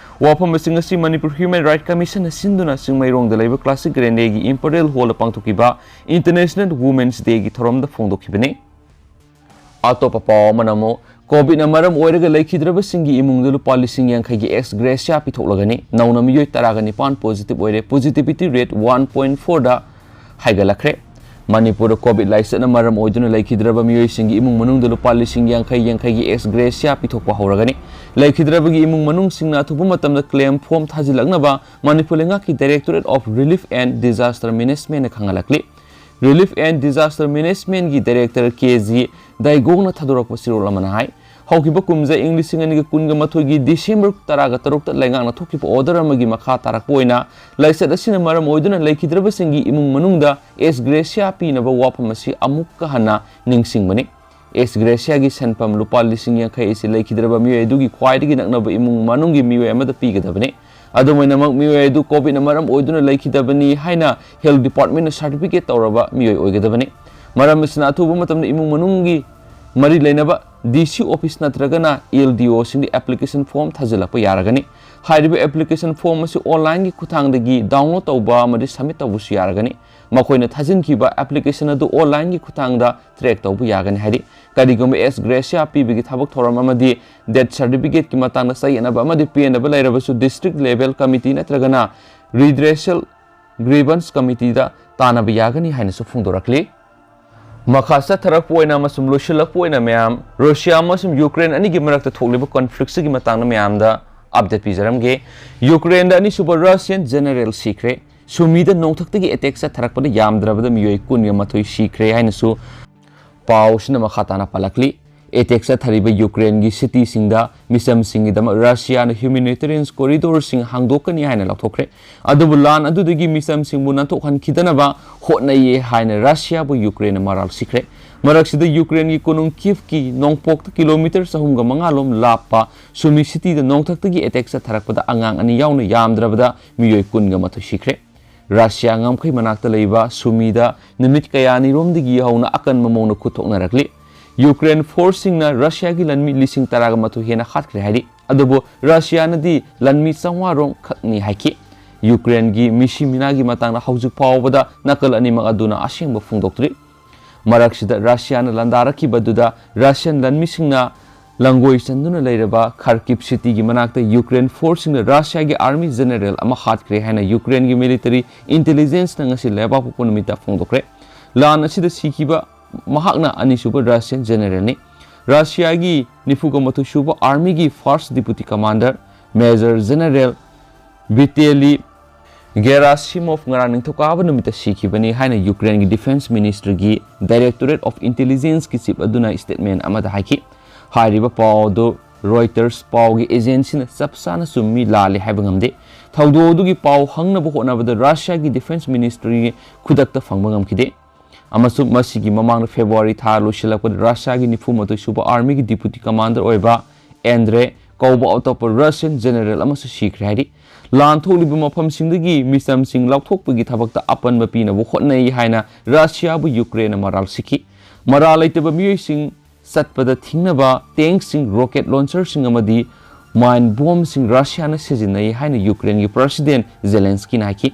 ꯋꯥꯐꯝꯁꯤꯡ ꯑꯁꯤ ꯃꯅꯤꯄꯨꯔ Human Right Commission ꯅ ꯁꯤꯟꯗꯨꯅ ꯆꯤꯡꯃꯩꯔꯣꯡꯗ ꯂꯩꯕ Classic Grande ꯒꯤ Imperial Hall ꯗ ꯄꯥꯡꯊꯣꯛꯈꯤꯕ International Women's Day ꯒꯤ ꯊꯧꯔꯝꯗ ꯐꯣꯡꯗꯣꯛꯈꯤꯕꯅꯤ꯫ ꯑꯇꯣꯞꯄ ꯄꯥꯎ ꯑꯃꯅ ꯑꯃꯨꯛ, COVID ꯅ ꯃꯔꯝ ꯑꯣꯏꯔꯒ ꯂꯩꯈꯤꯗ꯭ꯔꯕꯁꯤꯡꯒꯤ ꯏꯃꯨꯡꯗ ꯂꯨꯄꯥ ꯂꯤꯁꯤꯡ ꯌꯥꯡꯈꯩꯒꯤ ex gratia ꯄꯤꯊꯣꯛꯂꯒꯅꯤ꯫ ꯅꯧꯅ ꯃꯤꯑꯣꯏ ꯇꯔꯥꯒ ꯅꯤꯄꯥꯟ positive ꯑꯣꯏꯔꯦ꯫ Positivity rate one point four ꯗ ꯍꯥꯏꯒꯠꯂꯛꯈ꯭ꯔꯦ꯫ ꯃꯅꯤꯄꯨꯔꯗ COVID ꯂꯥꯏꯆꯠꯅ ꯃꯔꯝ ꯑꯣꯏꯗꯨꯅ ꯂꯩꯈꯤꯗ꯭ꯔꯕ ꯃꯤꯑꯣꯏꯁꯤꯡꯒꯤ ꯏꯃꯨꯡ ꯃꯅꯨꯡꯗ ꯂꯨꯄꯥ ꯂꯤꯁꯤꯡ ꯌꯥꯡꯈꯩ ꯌꯥꯡꯈꯩꯒꯤ ex gratia ꯄꯤꯊꯣꯛꯄ ꯍꯧꯔꯒꯅꯤ꯫ ꯂꯩꯈꯤꯗ꯭ꯔꯕꯒꯤ ꯏꯃꯨꯡ ꯃꯅꯨꯡꯁꯤꯡꯅ ꯑꯊꯨꯕ ꯃꯇꯝꯗ claim form ꯊꯥꯖꯤꯜꯂꯛꯅꯕ ꯃꯅꯤꯄꯨꯔ ꯂꯩꯉꯥꯛꯀꯤ Directorate of Relief and Disaster Management ꯅ ꯈꯪꯍꯜꯂꯛꯂꯤ꯫ Relief and Disaster Management ꯀꯤ Director K G ꯗꯥꯏꯒꯣꯡꯅ ꯊꯥꯗꯣꯔꯛꯄ ꯆꯦꯔꯣꯜ ꯑꯃꯅ ꯍꯥꯏ, ꯍꯧꯈꯤꯕ ꯀꯨꯝꯖꯥ ꯏꯪ ꯂꯤꯁꯤꯡ ꯑꯅꯤꯒ ꯀꯨꯟꯒ ꯃꯥꯊꯣꯏꯒꯤ December ꯇꯔꯥꯒ ꯇꯔꯨꯛꯇ ꯂꯩꯉꯥꯛꯅ ꯊꯣꯛꯈꯤꯕ order ꯑꯃꯒꯤ ꯃꯈꯥ ꯇꯥꯔꯛꯄ ꯑꯣꯏꯅ ꯂꯥꯏꯆꯠ ꯑꯁꯤꯅ ꯃꯔꯝ ꯑꯣꯏꯗꯨꯅ ꯂꯩꯈꯤꯗ꯭ꯔꯕꯁꯤꯡꯒꯤ ꯏꯃꯨꯡ ꯃꯅꯨꯡꯗ ex gratia ꯄꯤꯅꯕ ꯋꯥꯐꯝ ꯑꯁꯤ ꯑꯃꯨꯛꯀ ꯍꯟꯅ ꯅꯤꯡꯁꯤꯡꯕꯅꯤ꯫ Ex gratia ꯒꯤ ꯁꯦꯟꯐꯝ ꯂꯨꯄꯥ ꯂꯤꯁꯤꯡ ꯌꯥꯡꯈꯩ ꯑꯁꯤ ꯂꯩꯈꯤꯗ꯭ꯔꯕ ꯃꯤꯑꯣꯏ ꯑꯗꯨꯒꯤ ꯈ꯭ꯋꯥꯏꯗꯒꯤ ꯅꯛꯅꯕ ꯏꯃꯨꯡ ꯃꯅꯨꯡꯒꯤ ꯃꯤꯑꯣꯏ ꯑꯃꯗ ꯄꯤꯒꯗꯕꯅꯤ꯫ ꯑꯗꯨꯝ ꯑꯣꯏꯅꯃꯛ, ꯃꯤꯑꯣꯏ ꯑꯗꯨ COVID ꯅ ꯃꯔꯝ ꯑꯣꯏꯗꯨꯅ ꯂꯩꯈꯤꯗꯕꯅꯤ ꯍꯥꯏꯅ Health Department ꯅ certificate ꯇꯧꯔꯕ ꯃꯤꯑꯣꯏ ꯑꯣꯏꯒꯗꯕꯅꯤ꯫ ꯃꯔꯝ ꯑꯁꯤꯅ, ꯑꯊꯨꯕ ꯃꯇꯝꯗ ꯏꯃꯨꯡ ꯃꯅꯨꯡꯒꯤ ꯃꯔꯤ ꯂꯩꯅꯕ D C office ꯅꯠꯇ꯭ꯔꯒꯅ L D O ꯁꯤꯡꯗ application form ꯊꯥꯖꯤꯜꯂꯛꯄ ꯌꯥꯔꯒꯅꯤ꯫ ꯍꯥꯏꯔꯤꯕ application form ꯑꯁꯤ online ꯒꯤ ꯈꯨꯠꯊꯥꯡꯗꯒꯤ download ꯇꯧꯕ ꯑꯃꯗꯤ submit ꯇꯧꯕꯁꯨ ꯌꯥꯔꯒꯅꯤ꯫ ꯃꯈꯣꯏꯅ ꯊꯥꯖꯤꯟꯈꯤꯕ application ꯑꯗꯨ online ꯒꯤ ꯈꯨꯠꯊꯥꯡꯗ track ꯇꯧꯕ ꯌꯥꯒꯅꯤ ꯍꯥꯏꯔꯤ꯫ ꯀꯔꯤꯒꯨꯝꯕ ex gratia ꯄꯤꯕꯒꯤ ꯊꯕꯛ ꯊꯧꯔꯝ ꯑꯃꯗꯤ death certificate ꯀꯤ ꯃꯇꯥꯡꯗ ꯆꯌꯦꯠꯅꯕ ꯑꯃꯗꯤ ꯄꯦꯟꯗꯕ ꯂꯩꯔꯕꯁꯨ district level committee ꯅꯠꯇ꯭ꯔꯒꯅ redressal grievance committee ꯗ ꯇꯥꯟꯅꯕ ꯌꯥꯒꯅꯤ ꯍꯥꯏꯅꯁꯨ ꯐꯣꯡꯗꯣꯔꯛꯂꯤ꯫ ꯃꯈꯥ ꯆꯠꯊꯔꯛꯄ ꯑꯣꯏꯅ ꯑꯃꯁꯨꯡ ꯂꯣꯏꯁꯤꯜꯂꯛꯄ ꯑꯣꯏꯅ ꯃꯌꯥꯝ, ꯔꯨꯁꯤꯌꯥ ꯑꯃꯁꯨꯡ ꯌꯨꯀ꯭ꯔꯦꯟ ꯑꯅꯤꯒꯤ ꯃꯔꯛꯇ ꯊꯣꯛꯂꯤꯕ ꯀꯟꯐ꯭ꯂꯤꯛꯁꯤꯒꯤ ꯃꯇꯥꯡꯗ ꯃꯌꯥꯝꯗ ꯑꯞꯗꯦꯠ ꯄꯤꯖꯔꯝꯒꯦ꯫ ꯌꯨꯀ꯭ꯔꯦꯟꯗ ꯑꯅꯤꯁꯨꯕ ꯔꯁꯤꯌꯥꯟ ꯖꯦꯅꯔꯦꯜ ꯁꯤꯈ꯭ꯔꯦ꯫ ꯁꯨꯃꯤꯗ ꯅꯣꯡꯊꯛꯇꯒꯤ ꯑꯦꯇꯦꯛ ꯆꯠꯊꯔꯛꯄꯗ ꯌꯥꯝꯗ꯭ꯔꯕꯗ ꯃꯤꯑꯣꯏ ꯀꯨꯟꯒ ꯃꯥꯊꯣꯏ ꯁꯤꯈ꯭ꯔꯦ ꯍꯥꯏꯅꯁꯨ ꯄꯥꯎꯁꯤꯅ ꯃꯈꯥ ꯇꯥꯅ ꯄꯜꯂꯛꯂꯤ꯫ ꯑꯦꯇꯦꯛ ꯆꯠꯊꯔꯤꯕ ꯌꯨꯀ꯭ꯔꯦꯟꯒꯤ ꯁꯤꯇꯤꯁꯤꯡꯗ ꯃꯤꯆꯝꯁꯤꯡꯒꯤꯗꯃꯛ ꯔꯁꯤꯌꯥꯅ ꯍ꯭ꯌꯨꯃꯦꯅꯤꯇꯦꯔꯤꯌꯟ ꯀꯣꯔꯤꯗꯣꯔꯁꯤꯡ ꯍꯥꯡꯗꯣꯛꯀꯅꯤ ꯍꯥꯏꯅ ꯂꯥꯎꯊꯣꯛꯈ꯭ꯔꯦ꯫ ꯑꯗꯨꯕꯨ ꯂꯥꯟ ꯑꯗꯨꯗꯒꯤ ꯃꯤꯆꯝꯁꯤꯡꯕꯨ ꯅꯥꯟꯊꯣꯛꯍꯟꯈꯤꯗꯅꯕ ꯍꯣꯠꯅꯩꯌꯦ ꯍꯥꯏꯅ ꯔꯁꯤꯌꯥꯕꯨ ꯌꯨꯀ꯭ꯔꯦꯟꯅ ꯃꯔꯥꯜ ꯁꯤꯈ꯭ꯔꯦ꯫ ꯃꯔꯛꯁꯤꯗ ꯌꯨꯀ꯭ꯔꯦꯟꯒꯤ ꯀꯣꯅꯨꯡ ꯀꯤꯐꯀꯤ ꯅꯣꯡꯄꯣꯛꯇ ꯀꯤꯂꯣꯃꯤꯇꯔ ꯆꯍꯨꯝꯒ ꯃꯉꯥ ꯂꯣꯝ ꯂꯥꯞꯄ ꯁꯨꯃꯤ ꯁꯤꯇꯤꯗ ꯅꯣꯡꯊꯛꯇꯒꯤ ꯑꯦꯇꯦꯛ ꯆꯠꯊꯔꯛꯄꯗ ꯑꯉꯥꯡ ꯑꯅꯤ ꯌꯥꯎꯅ ꯌꯥꯝꯗ꯭ꯔꯕꯗ ꯃꯤꯑꯣꯏ ꯀꯨꯟꯒ ꯃꯥꯊꯣꯏ ꯁꯤꯈ꯭ꯔꯦ꯫ ꯔꯁꯤꯌꯥ ꯉꯝꯈꯩ ꯃꯅꯥꯛꯇ ꯂꯩꯕ ꯁꯨꯃꯤꯗ ꯅꯨꯃꯤꯠ ꯀꯌꯥꯅꯤꯔꯣꯝꯗꯒꯤ ꯍꯧꯅ ꯑꯀꯟꯕ ꯃꯑꯣꯡꯗ ꯈꯨꯠ ꯊꯣꯛꯅꯔꯛꯂꯤ꯫ ꯌꯨꯀ꯭ꯔꯦꯟ ꯐꯣꯔꯁꯁꯤꯡꯅ ꯔꯁꯤꯌꯥꯒꯤ ꯂꯥꯟꯃꯤ ꯂꯤꯁꯤꯡ ꯇꯔꯥꯒ ꯃꯥꯊꯣꯏ ꯍꯦꯟꯅ ꯍꯥꯠꯈ꯭ꯔꯦ ꯍꯥꯏꯔꯤ꯫ ꯑꯗꯨꯕꯨ ꯔꯁꯤꯌꯥꯅꯗꯤ ꯂꯥꯟꯃꯤ ꯆꯥꯝꯃꯉꯥ ꯔꯣꯝ ꯈꯛꯅꯤ ꯍꯥꯏꯈꯤ꯫ ꯌꯨꯀ꯭ꯔꯦꯟꯒꯤ ꯃꯤꯁꯤ ꯃꯤꯅꯥꯒꯤ ꯃꯇꯥꯡꯗ ꯍꯧꯖꯤꯛ ꯐꯥꯎꯕꯗ ꯅꯥꯀꯜ ꯑꯅꯤꯃꯛ ꯑꯗꯨꯅ ꯑꯁꯦꯡꯕ ꯐꯣꯡꯗꯣꯛꯇ꯭ꯔꯤ꯫ ꯃꯔꯛꯁꯤꯗ ꯔꯁꯤꯌꯥꯅ ꯂꯥꯟꯗꯥꯔꯛꯈꯤꯕꯗꯨꯗ ꯔꯁꯤꯌꯟ ꯂꯥꯟꯃꯤꯁꯤꯡꯅ ꯂꯪꯒꯣꯏ ꯆꯟꯗꯨꯅ ꯂꯩꯔꯕ ꯈꯥꯔꯀꯤꯞ ꯁꯤꯇꯤꯒꯤ ꯃꯅꯥꯛꯇ ꯌꯨꯀ꯭ꯔꯦꯟ ꯐꯣꯔꯁꯁꯤꯡꯅ ꯔꯁꯤꯌꯥꯒꯤ ꯑꯥꯔꯃꯤ ꯖꯦꯅꯔꯦꯜ ꯑꯃ ꯍꯥꯠꯈ꯭ꯔꯦ ꯍꯥꯏꯅ ꯌꯨꯀ꯭ꯔꯦꯟꯒꯤ ꯃꯤꯂꯤꯇꯔꯤ ꯏꯟꯇꯦꯂꯤꯖꯦꯟꯁꯅ ꯉꯁꯤ ꯂꯩꯕꯥꯛꯄꯣꯛꯄ ꯅꯨꯃꯤꯠꯇ ꯐꯣꯡꯗꯣꯛꯈ꯭ꯔꯦ꯫ ꯂꯥꯟ ꯑꯁꯤꯗ ꯁꯤꯈꯤꯕ ꯃꯍꯥꯛꯅ ꯑꯅꯤꯁꯨꯕ ꯔꯁꯤꯌꯟ ꯖꯦꯅꯔꯦꯜꯅꯤ꯫ ꯔꯁꯤꯌꯥꯒꯤ ꯅꯤꯐꯨꯒ ꯃꯥꯊꯣꯏ ꯁꯨꯕ ꯑꯥꯔꯃꯤꯒꯤ first deputy commander major general Vitaly Gerasimov ꯉꯔꯥꯡ ꯅꯤꯡꯊꯧꯀꯥꯕ ꯅꯨꯃꯤꯠꯇ ꯁꯤꯈꯤꯕꯅꯤ ꯍꯥꯏꯅ ꯌꯨꯀ꯭ꯔꯦꯟꯒꯤ ꯗꯤꯐꯦꯟꯁ ꯃꯤꯅꯤꯁꯇ꯭ꯔꯤꯒꯤ ꯗꯥꯏꯔꯦꯛꯇꯣꯔꯦꯠ ꯑꯣꯐ ꯏꯟꯇꯦꯂꯤꯖꯦꯟꯁꯀꯤ ꯆꯤꯐ ꯑꯗꯨꯅ ꯁ꯭ꯇꯦꯠꯃꯦꯟ ꯑꯃꯗ ꯍꯥꯏꯈꯤ꯫ ꯍꯥꯏꯔꯤꯕ ꯄꯥꯎ ꯑꯗꯨ ꯔꯣꯏꯇꯔꯁ ꯄꯥꯎꯒꯤ ꯑꯦꯖꯦꯟꯁꯤꯅ ꯆꯞ ꯆꯥꯅ ꯆꯨꯝꯃꯤ ꯂꯥꯜꯂꯤ ꯍꯥꯏꯕ ꯉꯝꯗꯦ꯫ ꯊꯧꯗꯣꯛ ꯑꯗꯨꯒꯤ ꯄꯥꯎ ꯍꯪꯅꯕ ꯍꯣꯠꯅꯕꯗ ꯔꯁꯤꯌꯥꯒꯤ ꯗꯤꯐꯦꯟꯁ ꯃꯤꯅꯤꯁꯇ꯭ꯔꯤꯒꯤ ꯈꯨꯗꯛꯇ ꯐꯪꯕ ꯉꯝꯈꯤꯗꯦ꯫ ꯑꯃꯁꯨꯡ ꯃꯁꯤꯒꯤ ꯃꯃꯥꯡꯗ ꯐꯦꯕ꯭ꯔꯨꯋꯥꯔꯤ ꯊꯥ ꯂꯣꯏꯁꯤꯜꯂꯛꯄꯗ ꯔꯁꯤꯌꯥꯒꯤ ꯅꯤꯐꯨ ꯃꯥꯊꯣꯏ ꯁꯨꯕ ꯑꯥꯔꯃꯤꯒꯤ ꯗꯤꯄꯨꯇꯤ ꯀꯃꯥꯟꯗꯔ ꯑꯣꯏꯕ ꯑꯦꯟꯗ꯭ꯔꯦ ꯀꯧꯕ ꯑꯇꯣꯞꯄ ꯔꯁꯤꯌꯟ ꯖꯦꯅꯔꯦꯜ ꯑꯃꯁꯨ ꯁꯤꯈ꯭ꯔꯦ ꯍꯥꯏꯔꯤ꯫ ꯂꯥꯟ ꯊꯣꯛꯂꯤꯕ ꯃꯐꯝꯁꯤꯡꯗꯒꯤ ꯃꯤꯆꯝꯁꯤꯡ ꯂꯧꯊꯣꯛꯄꯒꯤ ꯊꯕꯛꯇ ꯑꯄꯟꯕ ꯄꯤꯅꯕ ꯍꯣꯠꯅꯩ ꯍꯥꯏꯅ ꯔꯁꯤꯌꯥꯕꯨ ꯌꯨꯀ꯭ꯔꯦꯟꯅ ꯃꯔꯥꯜ ꯁꯤꯈꯤ꯫ ꯃꯔꯥꯜ ꯂꯩꯇꯕ ꯃꯤꯑꯣꯏꯁꯤꯡ ꯆꯠꯄꯗ ꯊꯤꯡꯅꯕ ꯇꯦꯡꯛꯁꯤꯡ, ꯔꯣꯀꯦꯠ ꯂꯣꯟꯆꯔꯁꯤꯡ ꯑꯃꯗꯤ ꯃꯥꯏꯟ ꯕꯣꯝꯁꯤꯡ ꯔꯁꯤꯌꯥꯅ ꯁꯤꯖꯤꯟꯅꯩ ꯍꯥꯏꯅ ꯌꯨꯀ꯭ꯔꯦꯟꯒꯤ ꯄ꯭ꯔꯁꯤꯗꯦꯟ ꯖꯦꯂꯦꯟꯁꯀꯤꯅ ꯍꯥꯏꯈꯤ꯫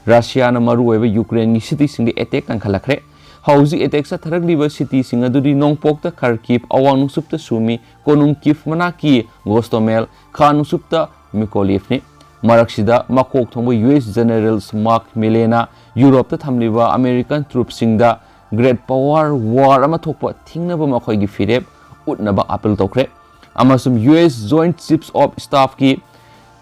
ꯔꯁꯤꯌꯥꯅ ꯃꯔꯨꯑꯣꯏꯕ ꯌꯨꯀ꯭ꯔꯦꯟꯒꯤ ꯁꯤꯇꯤꯁꯤꯡꯗ ꯑꯦꯇꯦꯛ ꯀꯟꯈꯠꯂꯛꯈ꯭ꯔꯦ꯫ ꯍꯧꯖꯤꯛ ꯑꯦꯇꯦꯛ ꯆꯠꯊꯔꯛꯂꯤꯕ ꯁꯤꯇꯤꯁꯤꯡ ꯑꯗꯨꯗꯤ ꯅꯣꯡꯄꯣꯛꯇ ꯈꯔꯀꯤꯞ, ꯑꯋꯥꯡ ꯅꯣꯡꯆꯨꯞꯇ ꯁꯨꯃꯤ, ꯀꯣꯅꯨꯡ ꯀꯤꯐ ꯃꯅꯥꯛꯀꯤ ꯒꯣꯁꯇꯣꯃꯦꯜ, ꯈꯥ ꯅꯣꯡꯆꯨꯞꯇ ꯃꯤꯀꯣꯂꯤꯐꯅꯤ꯫ ꯃꯔꯛꯁꯤꯗ ꯃꯀꯣꯛ ꯊꯣꯡꯕ ꯌꯨ ꯑꯦꯁ ꯖꯦꯅꯔꯦꯜ ꯃꯥꯔꯛ ꯃꯤꯂꯦꯅ ꯌꯨꯔꯣꯞꯇ ꯊꯝꯂꯤꯕ ꯑꯃꯦꯔꯤꯀꯟ ꯇ꯭ꯔꯨꯞꯁꯤꯡꯗ Great Power War ꯑꯃ ꯊꯣꯛꯄ ꯊꯤꯡꯅꯕ ꯃꯈꯣꯏꯒꯤ ꯐꯤꯔꯦꯞ ꯎꯠꯅꯕ ꯑꯥꯄꯤꯜ ꯇꯧꯈ꯭ꯔꯦ꯫ ꯑꯃꯁꯨꯡ U S Joint Chiefs of Staffꯀꯤ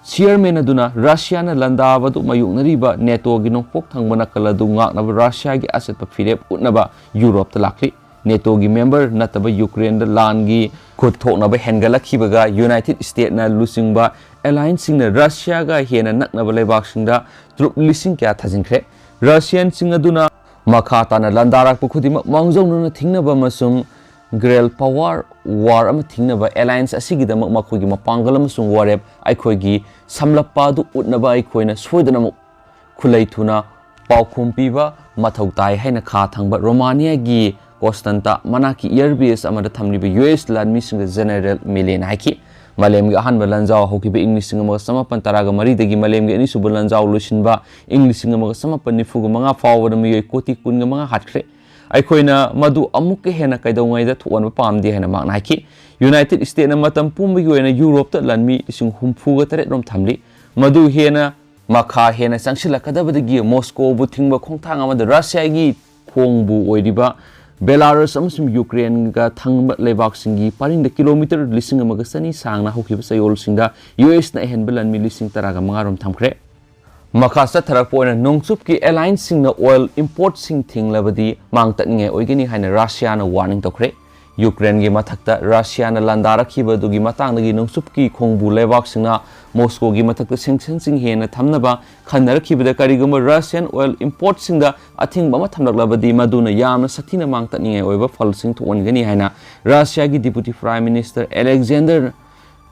chairman ꯑꯗꯨꯅ ꯔꯁꯤꯌꯥꯅ ꯂꯥꯟꯗꯥꯕꯗꯨ ꯃꯥꯌꯣꯛꯅꯔꯤꯕ ꯅꯦꯇꯣꯒꯤ ꯅꯣꯡꯄꯣꯛ ꯊꯪꯕ ꯅꯥꯀꯜ ꯑꯗꯨ ꯉꯥꯛꯅꯕ ꯔꯁꯤꯌꯥꯒꯤ ꯑꯆꯦꯠꯄ ꯐꯤꯔꯦꯞ ꯎꯠꯅꯕ ꯌꯨꯔꯣꯞꯇ ꯂꯥꯛꯂꯤ꯫ ꯅꯦꯇꯣꯒꯤ member ꯅꯠꯇꯕ ꯌꯨꯀ꯭ꯔꯦꯟꯗ ꯂꯥꯟꯒꯤ ꯈꯨꯠ ꯊꯣꯛꯅꯕ ꯍꯦꯟꯒꯠꯂꯛꯈꯤꯕꯒ ꯌꯨꯅꯥꯏꯇꯦꯗ ꯁ꯭ꯇꯦꯠꯅ ꯂꯨꯆꯤꯡꯕ allianceꯁꯤꯡꯅ ꯔꯁꯤꯌꯥꯒ ꯍꯦꯟꯅ ꯅꯛꯅꯕ ꯂꯩꯕꯥꯛꯁꯤꯡꯗ ꯇ꯭ꯔꯨꯞ ꯂꯤꯁꯤꯡ ꯀꯌꯥ ꯊꯥꯖꯤꯟꯈ꯭ꯔꯦ꯫ ꯔꯁꯤꯌꯟꯁꯤꯡ ꯑꯗꯨꯅ ꯃꯈꯥ ꯇꯥꯅ ꯂꯥꯟꯗꯥꯔꯛꯄ ꯈꯨꯗꯤꯡꯃꯛ ꯃꯥꯡꯖꯧꯅꯅ ꯊꯤꯡꯅꯕ ꯑꯃꯁꯨꯡ Great Power War ꯑꯃ ꯊꯤꯡꯅꯕ alliance ꯑꯁꯤꯒꯤꯗꯃꯛ ꯃꯈꯣꯏꯒꯤ ꯃꯄꯥꯡꯒꯜ ꯑꯃꯁꯨꯡ ꯋꯥꯔꯦꯞ ꯑꯩꯈꯣꯏꯒꯤ ꯁꯝꯂꯞꯄ ꯑꯗꯨ ꯎꯠꯅꯕ ꯑꯩꯈꯣꯏꯅ ꯁꯣꯏꯗꯅꯃꯛ ꯈꯨꯠꯂꯩ ꯊꯨꯅ ꯄꯥꯎꯈꯨꯝ ꯄꯤꯕ ꯃꯊꯧ ꯇꯥꯏ ꯍꯥꯏꯅ ꯈꯥ ꯊꯪꯕ ꯔꯣꯃꯥꯅꯤꯌꯥꯒꯤ ꯀꯣꯟꯁꯇꯟꯇꯥ ꯃꯅꯥꯛꯀꯤ air base ꯑꯃꯗ ꯊꯝꯂꯤꯕ ꯌꯨ ꯑꯦꯁ ꯂꯥꯟꯃꯤꯁꯤꯡꯗ ꯖꯦꯅꯦꯔꯦꯜ ꯃꯤꯂꯦꯅ ꯍꯥꯏꯈꯤ꯫ ꯃꯥꯂꯦꯝꯒꯤ ꯑꯍꯥꯟꯕ ꯂꯥꯟꯖꯥꯎ ꯍꯧꯈꯤꯕ ꯏꯪ ꯂꯤꯁꯤꯡ ꯑꯃꯒ ꯆꯃꯥꯄꯟ ꯇꯔꯥꯒ ꯃꯔꯤꯗꯒꯤ ꯃꯥꯂꯦꯝꯒꯤ ꯑꯅꯤꯁꯨꯕ ꯂꯥꯟꯖꯥꯎ ꯂꯣꯏꯁꯤꯟꯕ ꯏꯪ ꯂꯤꯁꯤꯡ ꯑꯃꯒ ꯆꯃꯥꯄꯟ ꯅꯤꯐꯨꯒ ꯃꯉꯥ ꯐꯥꯎꯕꯗ ꯃꯤꯑꯣꯏ ꯀꯣꯇꯤ ꯀꯨꯟꯒ ꯃꯉꯥ ꯍꯥꯠꯈ꯭ꯔꯦ꯫ ꯑꯩꯈꯣꯏꯅ ꯃꯗꯨ ꯑꯃꯨꯛꯀ ꯍꯦꯟꯅ ꯀꯩꯗꯧꯉꯩꯗ ꯊꯣꯛꯍꯟꯕ ꯄꯥꯝꯗꯦ ꯍꯥꯏꯅ ꯃꯍꯥꯛꯅ ꯍꯥꯏꯈꯤ꯫ ꯌꯨꯅꯥꯏꯇꯦꯗ ꯁ꯭ꯇꯦꯠꯅ ꯃꯇꯝ ꯄꯨꯝꯕꯒꯤ ꯑꯣꯏꯅ ꯌꯨꯔꯣꯞꯇ ꯂꯥꯟꯃꯤ ꯂꯤꯁꯤꯡ ꯍꯨꯝꯐꯨꯒ ꯇꯔꯦꯠ ꯔꯣꯝ ꯊꯝꯂꯤ꯫ ꯃꯗꯨ ꯍꯦꯟꯅ ꯃꯈꯥ ꯍꯦꯟꯅ ꯆꯪꯁꯤꯜꯂꯛꯀꯗꯕꯗꯒꯤ ꯃꯣꯁꯀꯣꯕꯨ ꯊꯤꯡꯕ ꯈꯣꯡꯊꯥꯡ ꯑꯃꯗ ꯔꯁꯤꯌꯥꯒꯤ ꯈꯣꯡꯕꯨ ꯑꯣꯏꯔꯤꯕ ꯕꯦꯂꯥꯔꯨꯁ ꯑꯃꯁꯨꯡ ꯌꯨꯀ꯭ꯔꯦꯟꯒ ꯊꯪꯕ ꯂꯩꯕꯥꯛꯁꯤꯡꯒꯤ ꯄꯔꯤꯡꯗ ꯀꯤꯂꯣꯃꯤꯇꯔ ꯂꯤꯁꯤꯡ ꯑꯃꯒ ꯆꯅꯤ ꯁꯥꯡꯅ ꯍꯧꯈꯤꯕ ꯆꯌꯣꯜꯁꯤꯡꯗ ꯌꯨ ꯑꯦꯁꯅ ꯑꯍꯦꯟꯕ ꯂꯥꯟꯃꯤ ꯂꯤꯁꯤꯡ ꯇꯔꯥꯒ ꯃꯉꯥ ꯔꯣꯝ ꯊꯝꯈ꯭ꯔꯦ꯫ ꯃꯈꯥ ꯆꯠꯊꯔꯛꯄ ꯑꯣꯏꯅ ꯅꯣꯡꯆꯨꯞꯀꯤ allianceꯁꯤꯡꯅ oil importꯁꯤꯡ ꯊꯤꯡꯂꯕꯗꯤ ꯃꯥꯡ ꯇꯠꯅꯤꯡꯉꯥꯏ ꯑꯣꯏꯒꯅꯤ ꯍꯥꯏꯅ ꯔꯁꯤꯌꯥꯅ warning ꯇꯧꯈ꯭ꯔꯦ꯫ ꯌꯨꯀ꯭ꯔꯦꯟꯒꯤ ꯃꯊꯛꯇ ꯔꯁꯤꯌꯥꯅ ꯂꯥꯟꯗꯥꯔꯛꯈꯤꯕ ꯑꯗꯨꯒꯤ ꯃꯇꯥꯡꯗꯒꯤ ꯅꯣꯡꯆꯨꯞꯀꯤ ꯈꯣꯡꯕꯨ ꯂꯩꯕꯥꯛꯁꯤꯡꯅ ꯃꯣꯁꯀꯣꯒꯤ ꯃꯊꯛꯇ sanctionꯁꯤꯡ ꯍꯦꯟꯅ ꯊꯝꯅꯕ ꯈꯟꯅꯔꯛꯈꯤꯕꯗ ꯀꯔꯤꯒꯨꯝꯕ Russian oil importꯁꯤꯡꯗ ꯑꯊꯤꯡꯕ ꯑꯃ ꯊꯝꯂꯛꯂꯕꯗꯤ ꯃꯗꯨꯅ ꯌꯥꯝꯅ ꯁꯥꯊꯤꯅ ꯃꯥꯡ ꯇꯠꯅꯤꯡꯉꯥꯏ ꯑꯣꯏꯕ ꯐꯜꯁꯤꯡ ꯊꯣꯛꯍꯟꯒꯅꯤ ꯍꯥꯏꯅ ꯔꯁꯤꯌꯥꯒꯤ Deputy Prime Minister Alexander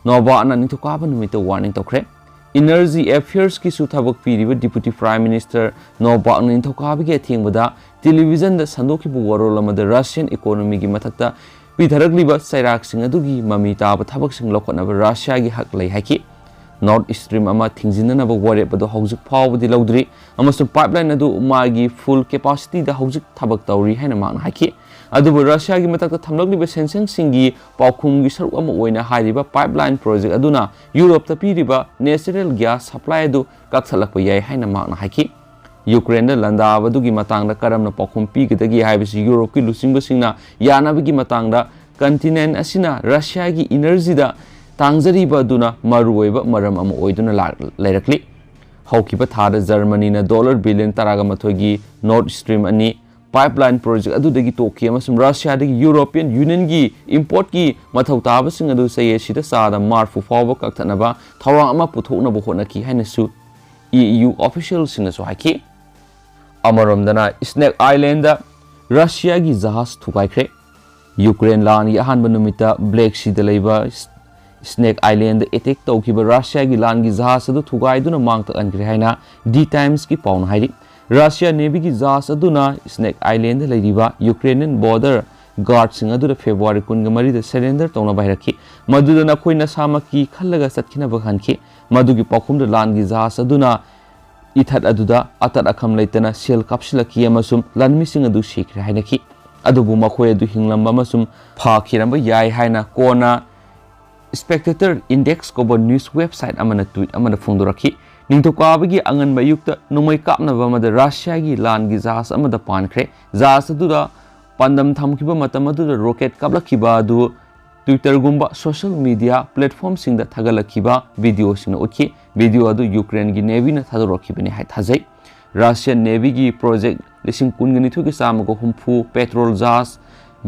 Novakꯅ ꯅꯤꯡꯊꯧꯀꯥꯕ ꯅꯨꯃꯤꯠꯇ warning ꯇꯧꯈ꯭ꯔꯦ꯫ Energy Affairsꯀꯤꯁꯨ ꯊꯕꯛ ꯄꯤꯔꯤꯕ Deputy Prime Minister Novakꯅ ꯅꯤꯡꯊꯧꯀꯥꯕꯒꯤ ꯑꯊꯦꯡꯕꯗ televisionꯗ ꯁꯟꯗꯣꯛꯈꯤꯕ ꯋꯥꯔꯣꯜ ꯑꯃꯗ Russian economyꯒꯤ ꯃꯊꯛꯇ ꯄꯤꯊꯔꯛꯂꯤꯕ ꯆꯩꯔꯥꯛꯁꯤꯡ ꯑꯗꯨꯒꯤ ꯃꯃꯤ ꯇꯥꯕ ꯊꯕꯛꯁꯤꯡ ꯂꯧꯈꯠꯅꯕ ꯔꯁꯤꯌꯥꯒꯤ ꯍꯛ ꯂꯩ ꯍꯥꯏꯈꯤ꯫ Nord Stream ꯑꯃ ꯊꯤꯡꯖꯤꯟꯅꯅꯕ ꯋꯥꯔꯦꯞ ꯑꯗꯨ ꯍꯧꯖꯤꯛ ꯐꯥꯎꯕꯗꯤ ꯂꯧꯗ꯭ꯔꯤ ꯑꯃꯁꯨꯡ pipeline ꯑꯗꯨ ꯃꯥꯒꯤ full capacityꯗ ꯍꯧꯖꯤꯛ ꯊꯕꯛ ꯇꯧꯔꯤ ꯍꯥꯏꯅ ꯃꯍꯥꯛꯅ ꯍꯥꯏꯈꯤ꯫ ꯑꯗꯨꯕꯨ ꯔꯁꯤꯌꯥꯒꯤ ꯃꯊꯛꯇ ꯊꯝꯂꯛꯂꯤꯕ sanctionꯁꯤꯡꯒꯤ ꯄꯥꯎꯈꯨꯝꯒꯤ ꯁꯔꯨꯛ ꯑꯃ ꯑꯣꯏꯅ ꯍꯥꯏꯔꯤꯕ pipeline project ꯑꯗꯨꯅ ꯌꯨꯔꯣꯞꯇ ꯄꯤꯔꯤꯕ natural gas supply ꯑꯗꯨ ꯀꯛꯊꯠꯂꯛꯄ ꯌꯥꯏ ꯍꯥꯏꯅ ꯃꯍꯥꯛꯅ ꯍꯥꯏꯈꯤ꯫ ꯌꯨꯀ꯭ꯔꯦꯟꯗ ꯂꯥꯟꯗꯥꯕꯗꯨꯒꯤ ꯃꯇꯥꯡꯗ ꯀꯔꯝꯅ ꯄꯥꯎꯈꯨꯝ ꯄꯤꯒꯗꯒꯦ ꯍꯥꯏꯕꯁꯤ ꯌꯨꯔꯣꯞꯀꯤ ꯂꯨꯆꯤꯡꯕꯁꯤꯡꯅ ꯌꯥꯅꯕꯒꯤ ꯃꯇꯥꯡꯗ continent ꯑꯁꯤꯅ ꯔꯁꯤꯌꯥꯒꯤ energyꯗ ꯇꯥꯡꯖꯔꯤꯕ ꯑꯗꯨꯅ ꯃꯔꯨꯑꯣꯏꯕ ꯃꯔꯝ ꯑꯃ ꯑꯣꯏꯗꯨꯅ ꯂꯥꯛ-, ꯂꯩꯔꯛꯂꯤ꯫ ꯍꯧꯈꯤꯕ ꯊꯥꯗ ꯖꯔꯃꯅꯤꯅ dollar billion ꯇꯔꯥꯒ ꯃꯥꯊꯣꯏꯒꯤ Nord Stream ꯑꯅꯤ pipeline project ꯑꯗꯨꯗꯒꯤ ꯇꯣꯛꯈꯤ ꯑꯃꯁꯨꯡ ꯔꯁꯤꯌꯥꯗꯒꯤ European Unionꯒꯤ importꯀꯤ ꯃꯊꯧ ꯇꯥꯕꯁꯤꯡ ꯑꯗꯨ ꯆꯌꯦꯠꯁꯤꯗ ꯆꯥꯗ ꯃꯔꯤꯐꯨ ꯐꯥꯎꯕ ꯀꯛꯊꯠꯅꯕ ꯊꯧꯔꯥꯡ ꯑꯃ ꯄꯨꯊꯣꯛꯅꯕ ꯍꯣꯠꯅꯈꯤ ꯍꯥꯏꯅꯁꯨ E U officialꯁꯤꯡꯅꯁꯨ ꯍꯥꯏꯈꯤ꯫ ꯑꯃꯔꯣꯝꯗꯅ Snake Islandꯗ ꯔꯁꯤꯌꯥꯒꯤ ꯖꯍꯥꯖ ꯊꯨꯒꯥꯏꯈ꯭ꯔꯦ꯫ ꯌꯨꯀ꯭ꯔꯦꯟ ꯂꯥꯟꯒꯤ ꯑꯍꯥꯟꯕ ꯅꯨꯃꯤꯠꯇ Black Seaꯗ ꯂꯩꯕ Snake Islandꯗ attack ꯇꯧꯈꯤꯕ ꯔꯁꯤꯌꯥꯒꯤ ꯂꯥꯟꯒꯤ ꯖꯍꯥꯖ ꯑꯗꯨ ꯊꯨꯒꯥꯏꯗꯨꯅ ꯃꯥꯡ ꯇꯥꯛꯍꯟꯈ꯭ꯔꯦ ꯍꯥꯏꯅ The Timesꯀꯤ ꯄꯥꯎꯅ ꯍꯥꯏꯔꯤ꯫ ꯔꯁꯤꯌꯥ Navyꯒꯤ ꯖꯍꯥꯖ ꯑꯗꯨꯅ Snake Islandꯗ ꯂꯩꯔꯤꯕ Ukrainian border guardꯁꯤꯡ ꯑꯗꯨꯗ February ꯀꯨꯟꯒ ꯃꯔꯤꯗ surrender ꯇꯧꯅꯕ ꯍꯥꯏꯔꯛꯈꯤ꯫ ꯃꯗꯨꯗ ꯅꯈꯣꯏ ꯅꯁꯥꯃꯛꯀꯤ ꯈꯜꯂꯒ ꯆꯠꯈꯤꯅꯕ ꯈꯟꯈꯤ꯫ ꯃꯗꯨꯒꯤ ꯄꯥꯎꯈꯨꯝꯗ ꯂꯥꯟꯒꯤ ꯖꯍꯥꯖ ꯑꯗꯨꯅ ꯏꯊꯠ ꯑꯗꯨꯗ ꯑꯇꯠ ꯑꯈꯝ ꯂꯩꯇꯅ shell ꯀꯥꯞꯁꯤꯜꯂꯛꯈꯤ ꯑꯃꯁꯨꯡ ꯂꯥꯟꯃꯤꯁꯤꯡ ꯑꯗꯨ ꯁꯤꯈ꯭ꯔꯦ ꯍꯥꯏꯅꯈꯤ꯫ ꯑꯗꯨꯕꯨ ꯃꯈꯣꯏ ꯑꯗꯨ ꯍꯤꯡꯂꯝꯕ ꯑꯃꯁꯨꯡ ꯐꯈꯤꯔꯝꯕ ꯌꯥꯏ ꯍꯥꯏꯅ ꯀꯣꯟꯅ Spectator Index ꯀꯧꯕ news website ꯑꯃꯅ tweet ꯑꯃꯗ ꯐꯣꯡꯗꯣꯔꯛꯈꯤ꯫ ꯅꯤꯡꯊꯧꯀꯥꯕꯒꯤ ꯑꯉꯟꯕ ꯑꯌꯨꯛꯇ ꯅꯣꯡꯃꯩ ꯀꯥꯞꯅꯕ ꯑꯃꯗ ꯔꯁꯤꯌꯥꯒꯤ ꯂꯥꯟꯒꯤ ꯖꯍꯥꯖ ꯑꯃꯗ ꯄꯥꯟꯈ꯭ꯔꯦ꯫ ꯖꯍꯥꯖ ꯑꯗꯨꯗ ꯄꯥꯟꯗꯝ ꯊꯝꯈꯤꯕ ꯃꯇꯝ ꯑꯗꯨꯗ rocket ꯀꯥꯞꯂꯛꯈꯤꯕ ꯑꯗꯨ Twitterꯒꯨꯝꯕ social media platformꯁꯤꯡꯗ ꯊꯥꯒꯠꯂꯛꯈꯤꯕ videoꯁꯤꯡꯅ ꯎꯠꯈꯤ꯫ Video ꯑꯗꯨ Ukraineꯒꯤ Navyꯅ ꯊꯥꯗꯣꯔꯛꯈꯤꯕꯅꯤ ꯍꯥꯏ ꯊꯥꯖꯩ꯫ Russian Navyꯒꯤ Project ꯂꯤꯁꯤꯡ ꯀꯨꯟꯒ ꯅꯤꯊꯣꯏꯒꯤ ꯆꯥꯝꯃꯒ ꯍꯨꯝꯐꯨ patrol ꯖꯍꯥꯖ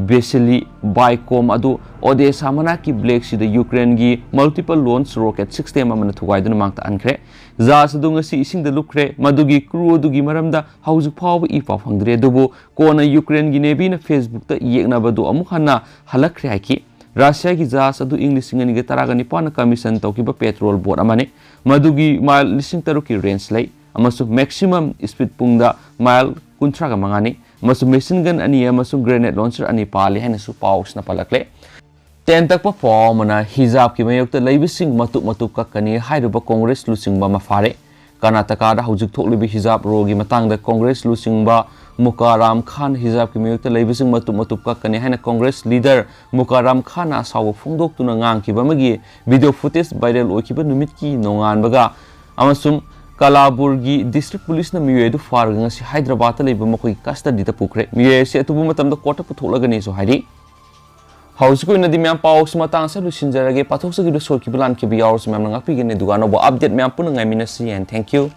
Vasily Baikonur ꯑꯗꯨ Odesa ꯃꯅꯥꯛꯀꯤ Black Seaꯗ Ukraineꯒꯤ multiple launch rocket system ꯑꯃꯅ ꯊꯨꯒꯥꯏꯗꯨꯅ ꯃꯥꯡ ꯇꯥꯛꯍꯟꯈ꯭ꯔꯦ꯫ ꯖꯍꯥꯖ ꯑꯗꯨ ꯉꯁꯤ ꯏꯁꯤꯡꯗ ꯂꯨꯞꯈ꯭ꯔꯦ꯫ ꯃꯗꯨꯒꯤ crew ꯑꯗꯨꯒꯤ ꯃꯔꯝꯗ ꯍꯧꯖꯤꯛ ꯐꯥꯎꯕ ꯏ ꯄꯥꯎ ꯐꯪꯗ꯭ꯔꯤ꯫ ꯑꯗꯨꯕꯨ ꯀꯣꯟꯅ Ukraineꯒꯤ Navyꯅ Facebookꯇ ꯌꯦꯛꯅꯕꯗꯨ ꯑꯃꯨꯛ ꯍꯟꯅ ꯍꯜꯂꯛꯈ꯭ꯔꯦ ꯍꯥꯏꯈꯤ꯫ ꯔꯁꯤꯌꯥꯒꯤ ꯖꯍꯥꯖ ꯑꯗꯨ ꯏꯪ ꯂꯤꯁꯤꯡ ꯑꯅꯤꯒ ꯇꯔꯥꯒ ꯅꯤꯄꯥꯟꯗ commission ꯇꯧꯈꯤꯕ patrol boat ꯑꯃꯅꯤ꯫ ꯃꯗꯨꯒꯤ mile ꯂꯤꯁꯤꯡ ꯇꯔꯨꯛꯀꯤ range ꯂꯩ ꯑꯃꯁꯨꯡ maximum speed ꯄꯨꯡꯗ mile ꯀꯨꯟꯊ꯭ꯔꯥꯒ ꯃꯉꯥꯅꯤ꯫ ꯑꯃꯁꯨꯡ machine gun ꯑꯅꯤ ꯑꯃꯁꯨꯡ grenade launcher ꯑꯅꯤ ꯄꯥꯜꯂꯤ ꯍꯥꯏꯅꯁꯨ ꯄꯥꯎꯁꯤꯅ ꯄꯜꯂꯛꯂꯦ꯫ ꯇꯦꯟ ꯇꯛꯄ ꯄꯥꯎ ꯑꯃꯅ ꯍꯤꯖꯥꯕꯀꯤ ꯃꯥꯌꯣꯛꯇ ꯂꯩꯕꯁꯤꯡ ꯃꯇꯨꯞ ꯃꯇꯨꯞ ꯀꯛꯀꯅꯤ ꯍꯥꯏꯔꯨꯕ Congress ꯂꯨꯆꯤꯡꯕ ꯑꯃ ꯐꯥꯔꯦ꯫ ꯀꯔꯅꯥꯇꯀꯥꯗ ꯍꯧꯖꯤꯛ ꯊꯣꯛꯂꯤꯕ ꯍꯤꯖꯥꯕ ꯂꯣꯒꯤ ꯃꯇꯥꯡꯗ Congress ꯂꯨꯆꯤꯡꯕ ꯃꯨꯀꯥꯔꯥꯝ ꯈꯥꯟ ꯍꯤꯖꯥꯕꯀꯤ ꯃꯥꯌꯣꯛꯇ ꯂꯩꯕꯁꯤꯡ ꯃꯇꯨꯞ ꯃꯇꯨꯞ ꯀꯛꯀꯅꯤ ꯍꯥꯏꯅ Congress leader ꯃꯨꯀꯥꯔꯥꯝ ꯈꯥꯟꯅ ꯑꯁꯥꯎꯕ ꯐꯣꯡꯗꯣꯛꯇꯨꯅ ꯉꯥꯡꯈꯤꯕ ꯑꯃꯒꯤ video footage viral ꯑꯣꯏꯈꯤꯕ ꯅꯨꯃꯤꯠꯀꯤ ꯅꯣꯡꯉꯥꯟꯕꯒ ꯑꯃꯁꯨꯡ ꯀꯥꯂꯥꯕꯨꯔꯒꯤ ꯗꯤꯁꯇ꯭ꯔꯤꯛ ꯄꯨꯂꯤꯁꯅ ꯃꯤꯑꯣꯏ ꯑꯗꯨ ꯐꯥꯔꯒ ꯉꯁꯤ ꯍꯥꯏꯗ꯭ꯔꯕꯥꯗꯇ ꯂꯩꯕ ꯃꯈꯣꯏꯒꯤ ꯀꯁꯇꯗꯤꯗ ꯄꯨꯈ꯭ꯔꯦ꯫ ꯃꯤꯑꯣꯏ ꯑꯁꯤ ꯑꯊꯨꯕ ꯃꯇꯝꯗ ꯀꯣꯔꯠꯇ ꯄꯨꯊꯣꯛꯂꯒꯅꯤꯁꯨ ꯍꯥꯏꯔꯤ꯫ ꯍꯧꯖꯤꯛꯀꯤ ꯑꯣꯏꯅꯗꯤ ꯃꯌꯥꯝ ꯄꯥꯎꯁꯤ ꯃꯇꯥꯡ ꯑꯁꯤꯗ ꯂꯣꯏꯁꯤꯟꯖꯔꯒꯦ꯫ ꯄꯥꯊꯣꯛꯆꯈꯤꯕꯗ ꯁꯣꯏꯈꯤꯕ ꯂꯥꯟꯈꯤꯕ ꯌꯥꯎꯔꯁꯨ ꯃꯌꯥꯝꯅ ꯉꯥꯛꯄꯤꯒꯅꯤ, ꯑꯗꯨꯒ ꯑꯅꯧꯕ ꯑꯞꯗꯦꯠ ꯃꯌꯥꯝ ꯄꯨꯟꯅ ꯉꯥꯏꯃꯤꯟꯅꯁꯤ꯫ And thank you.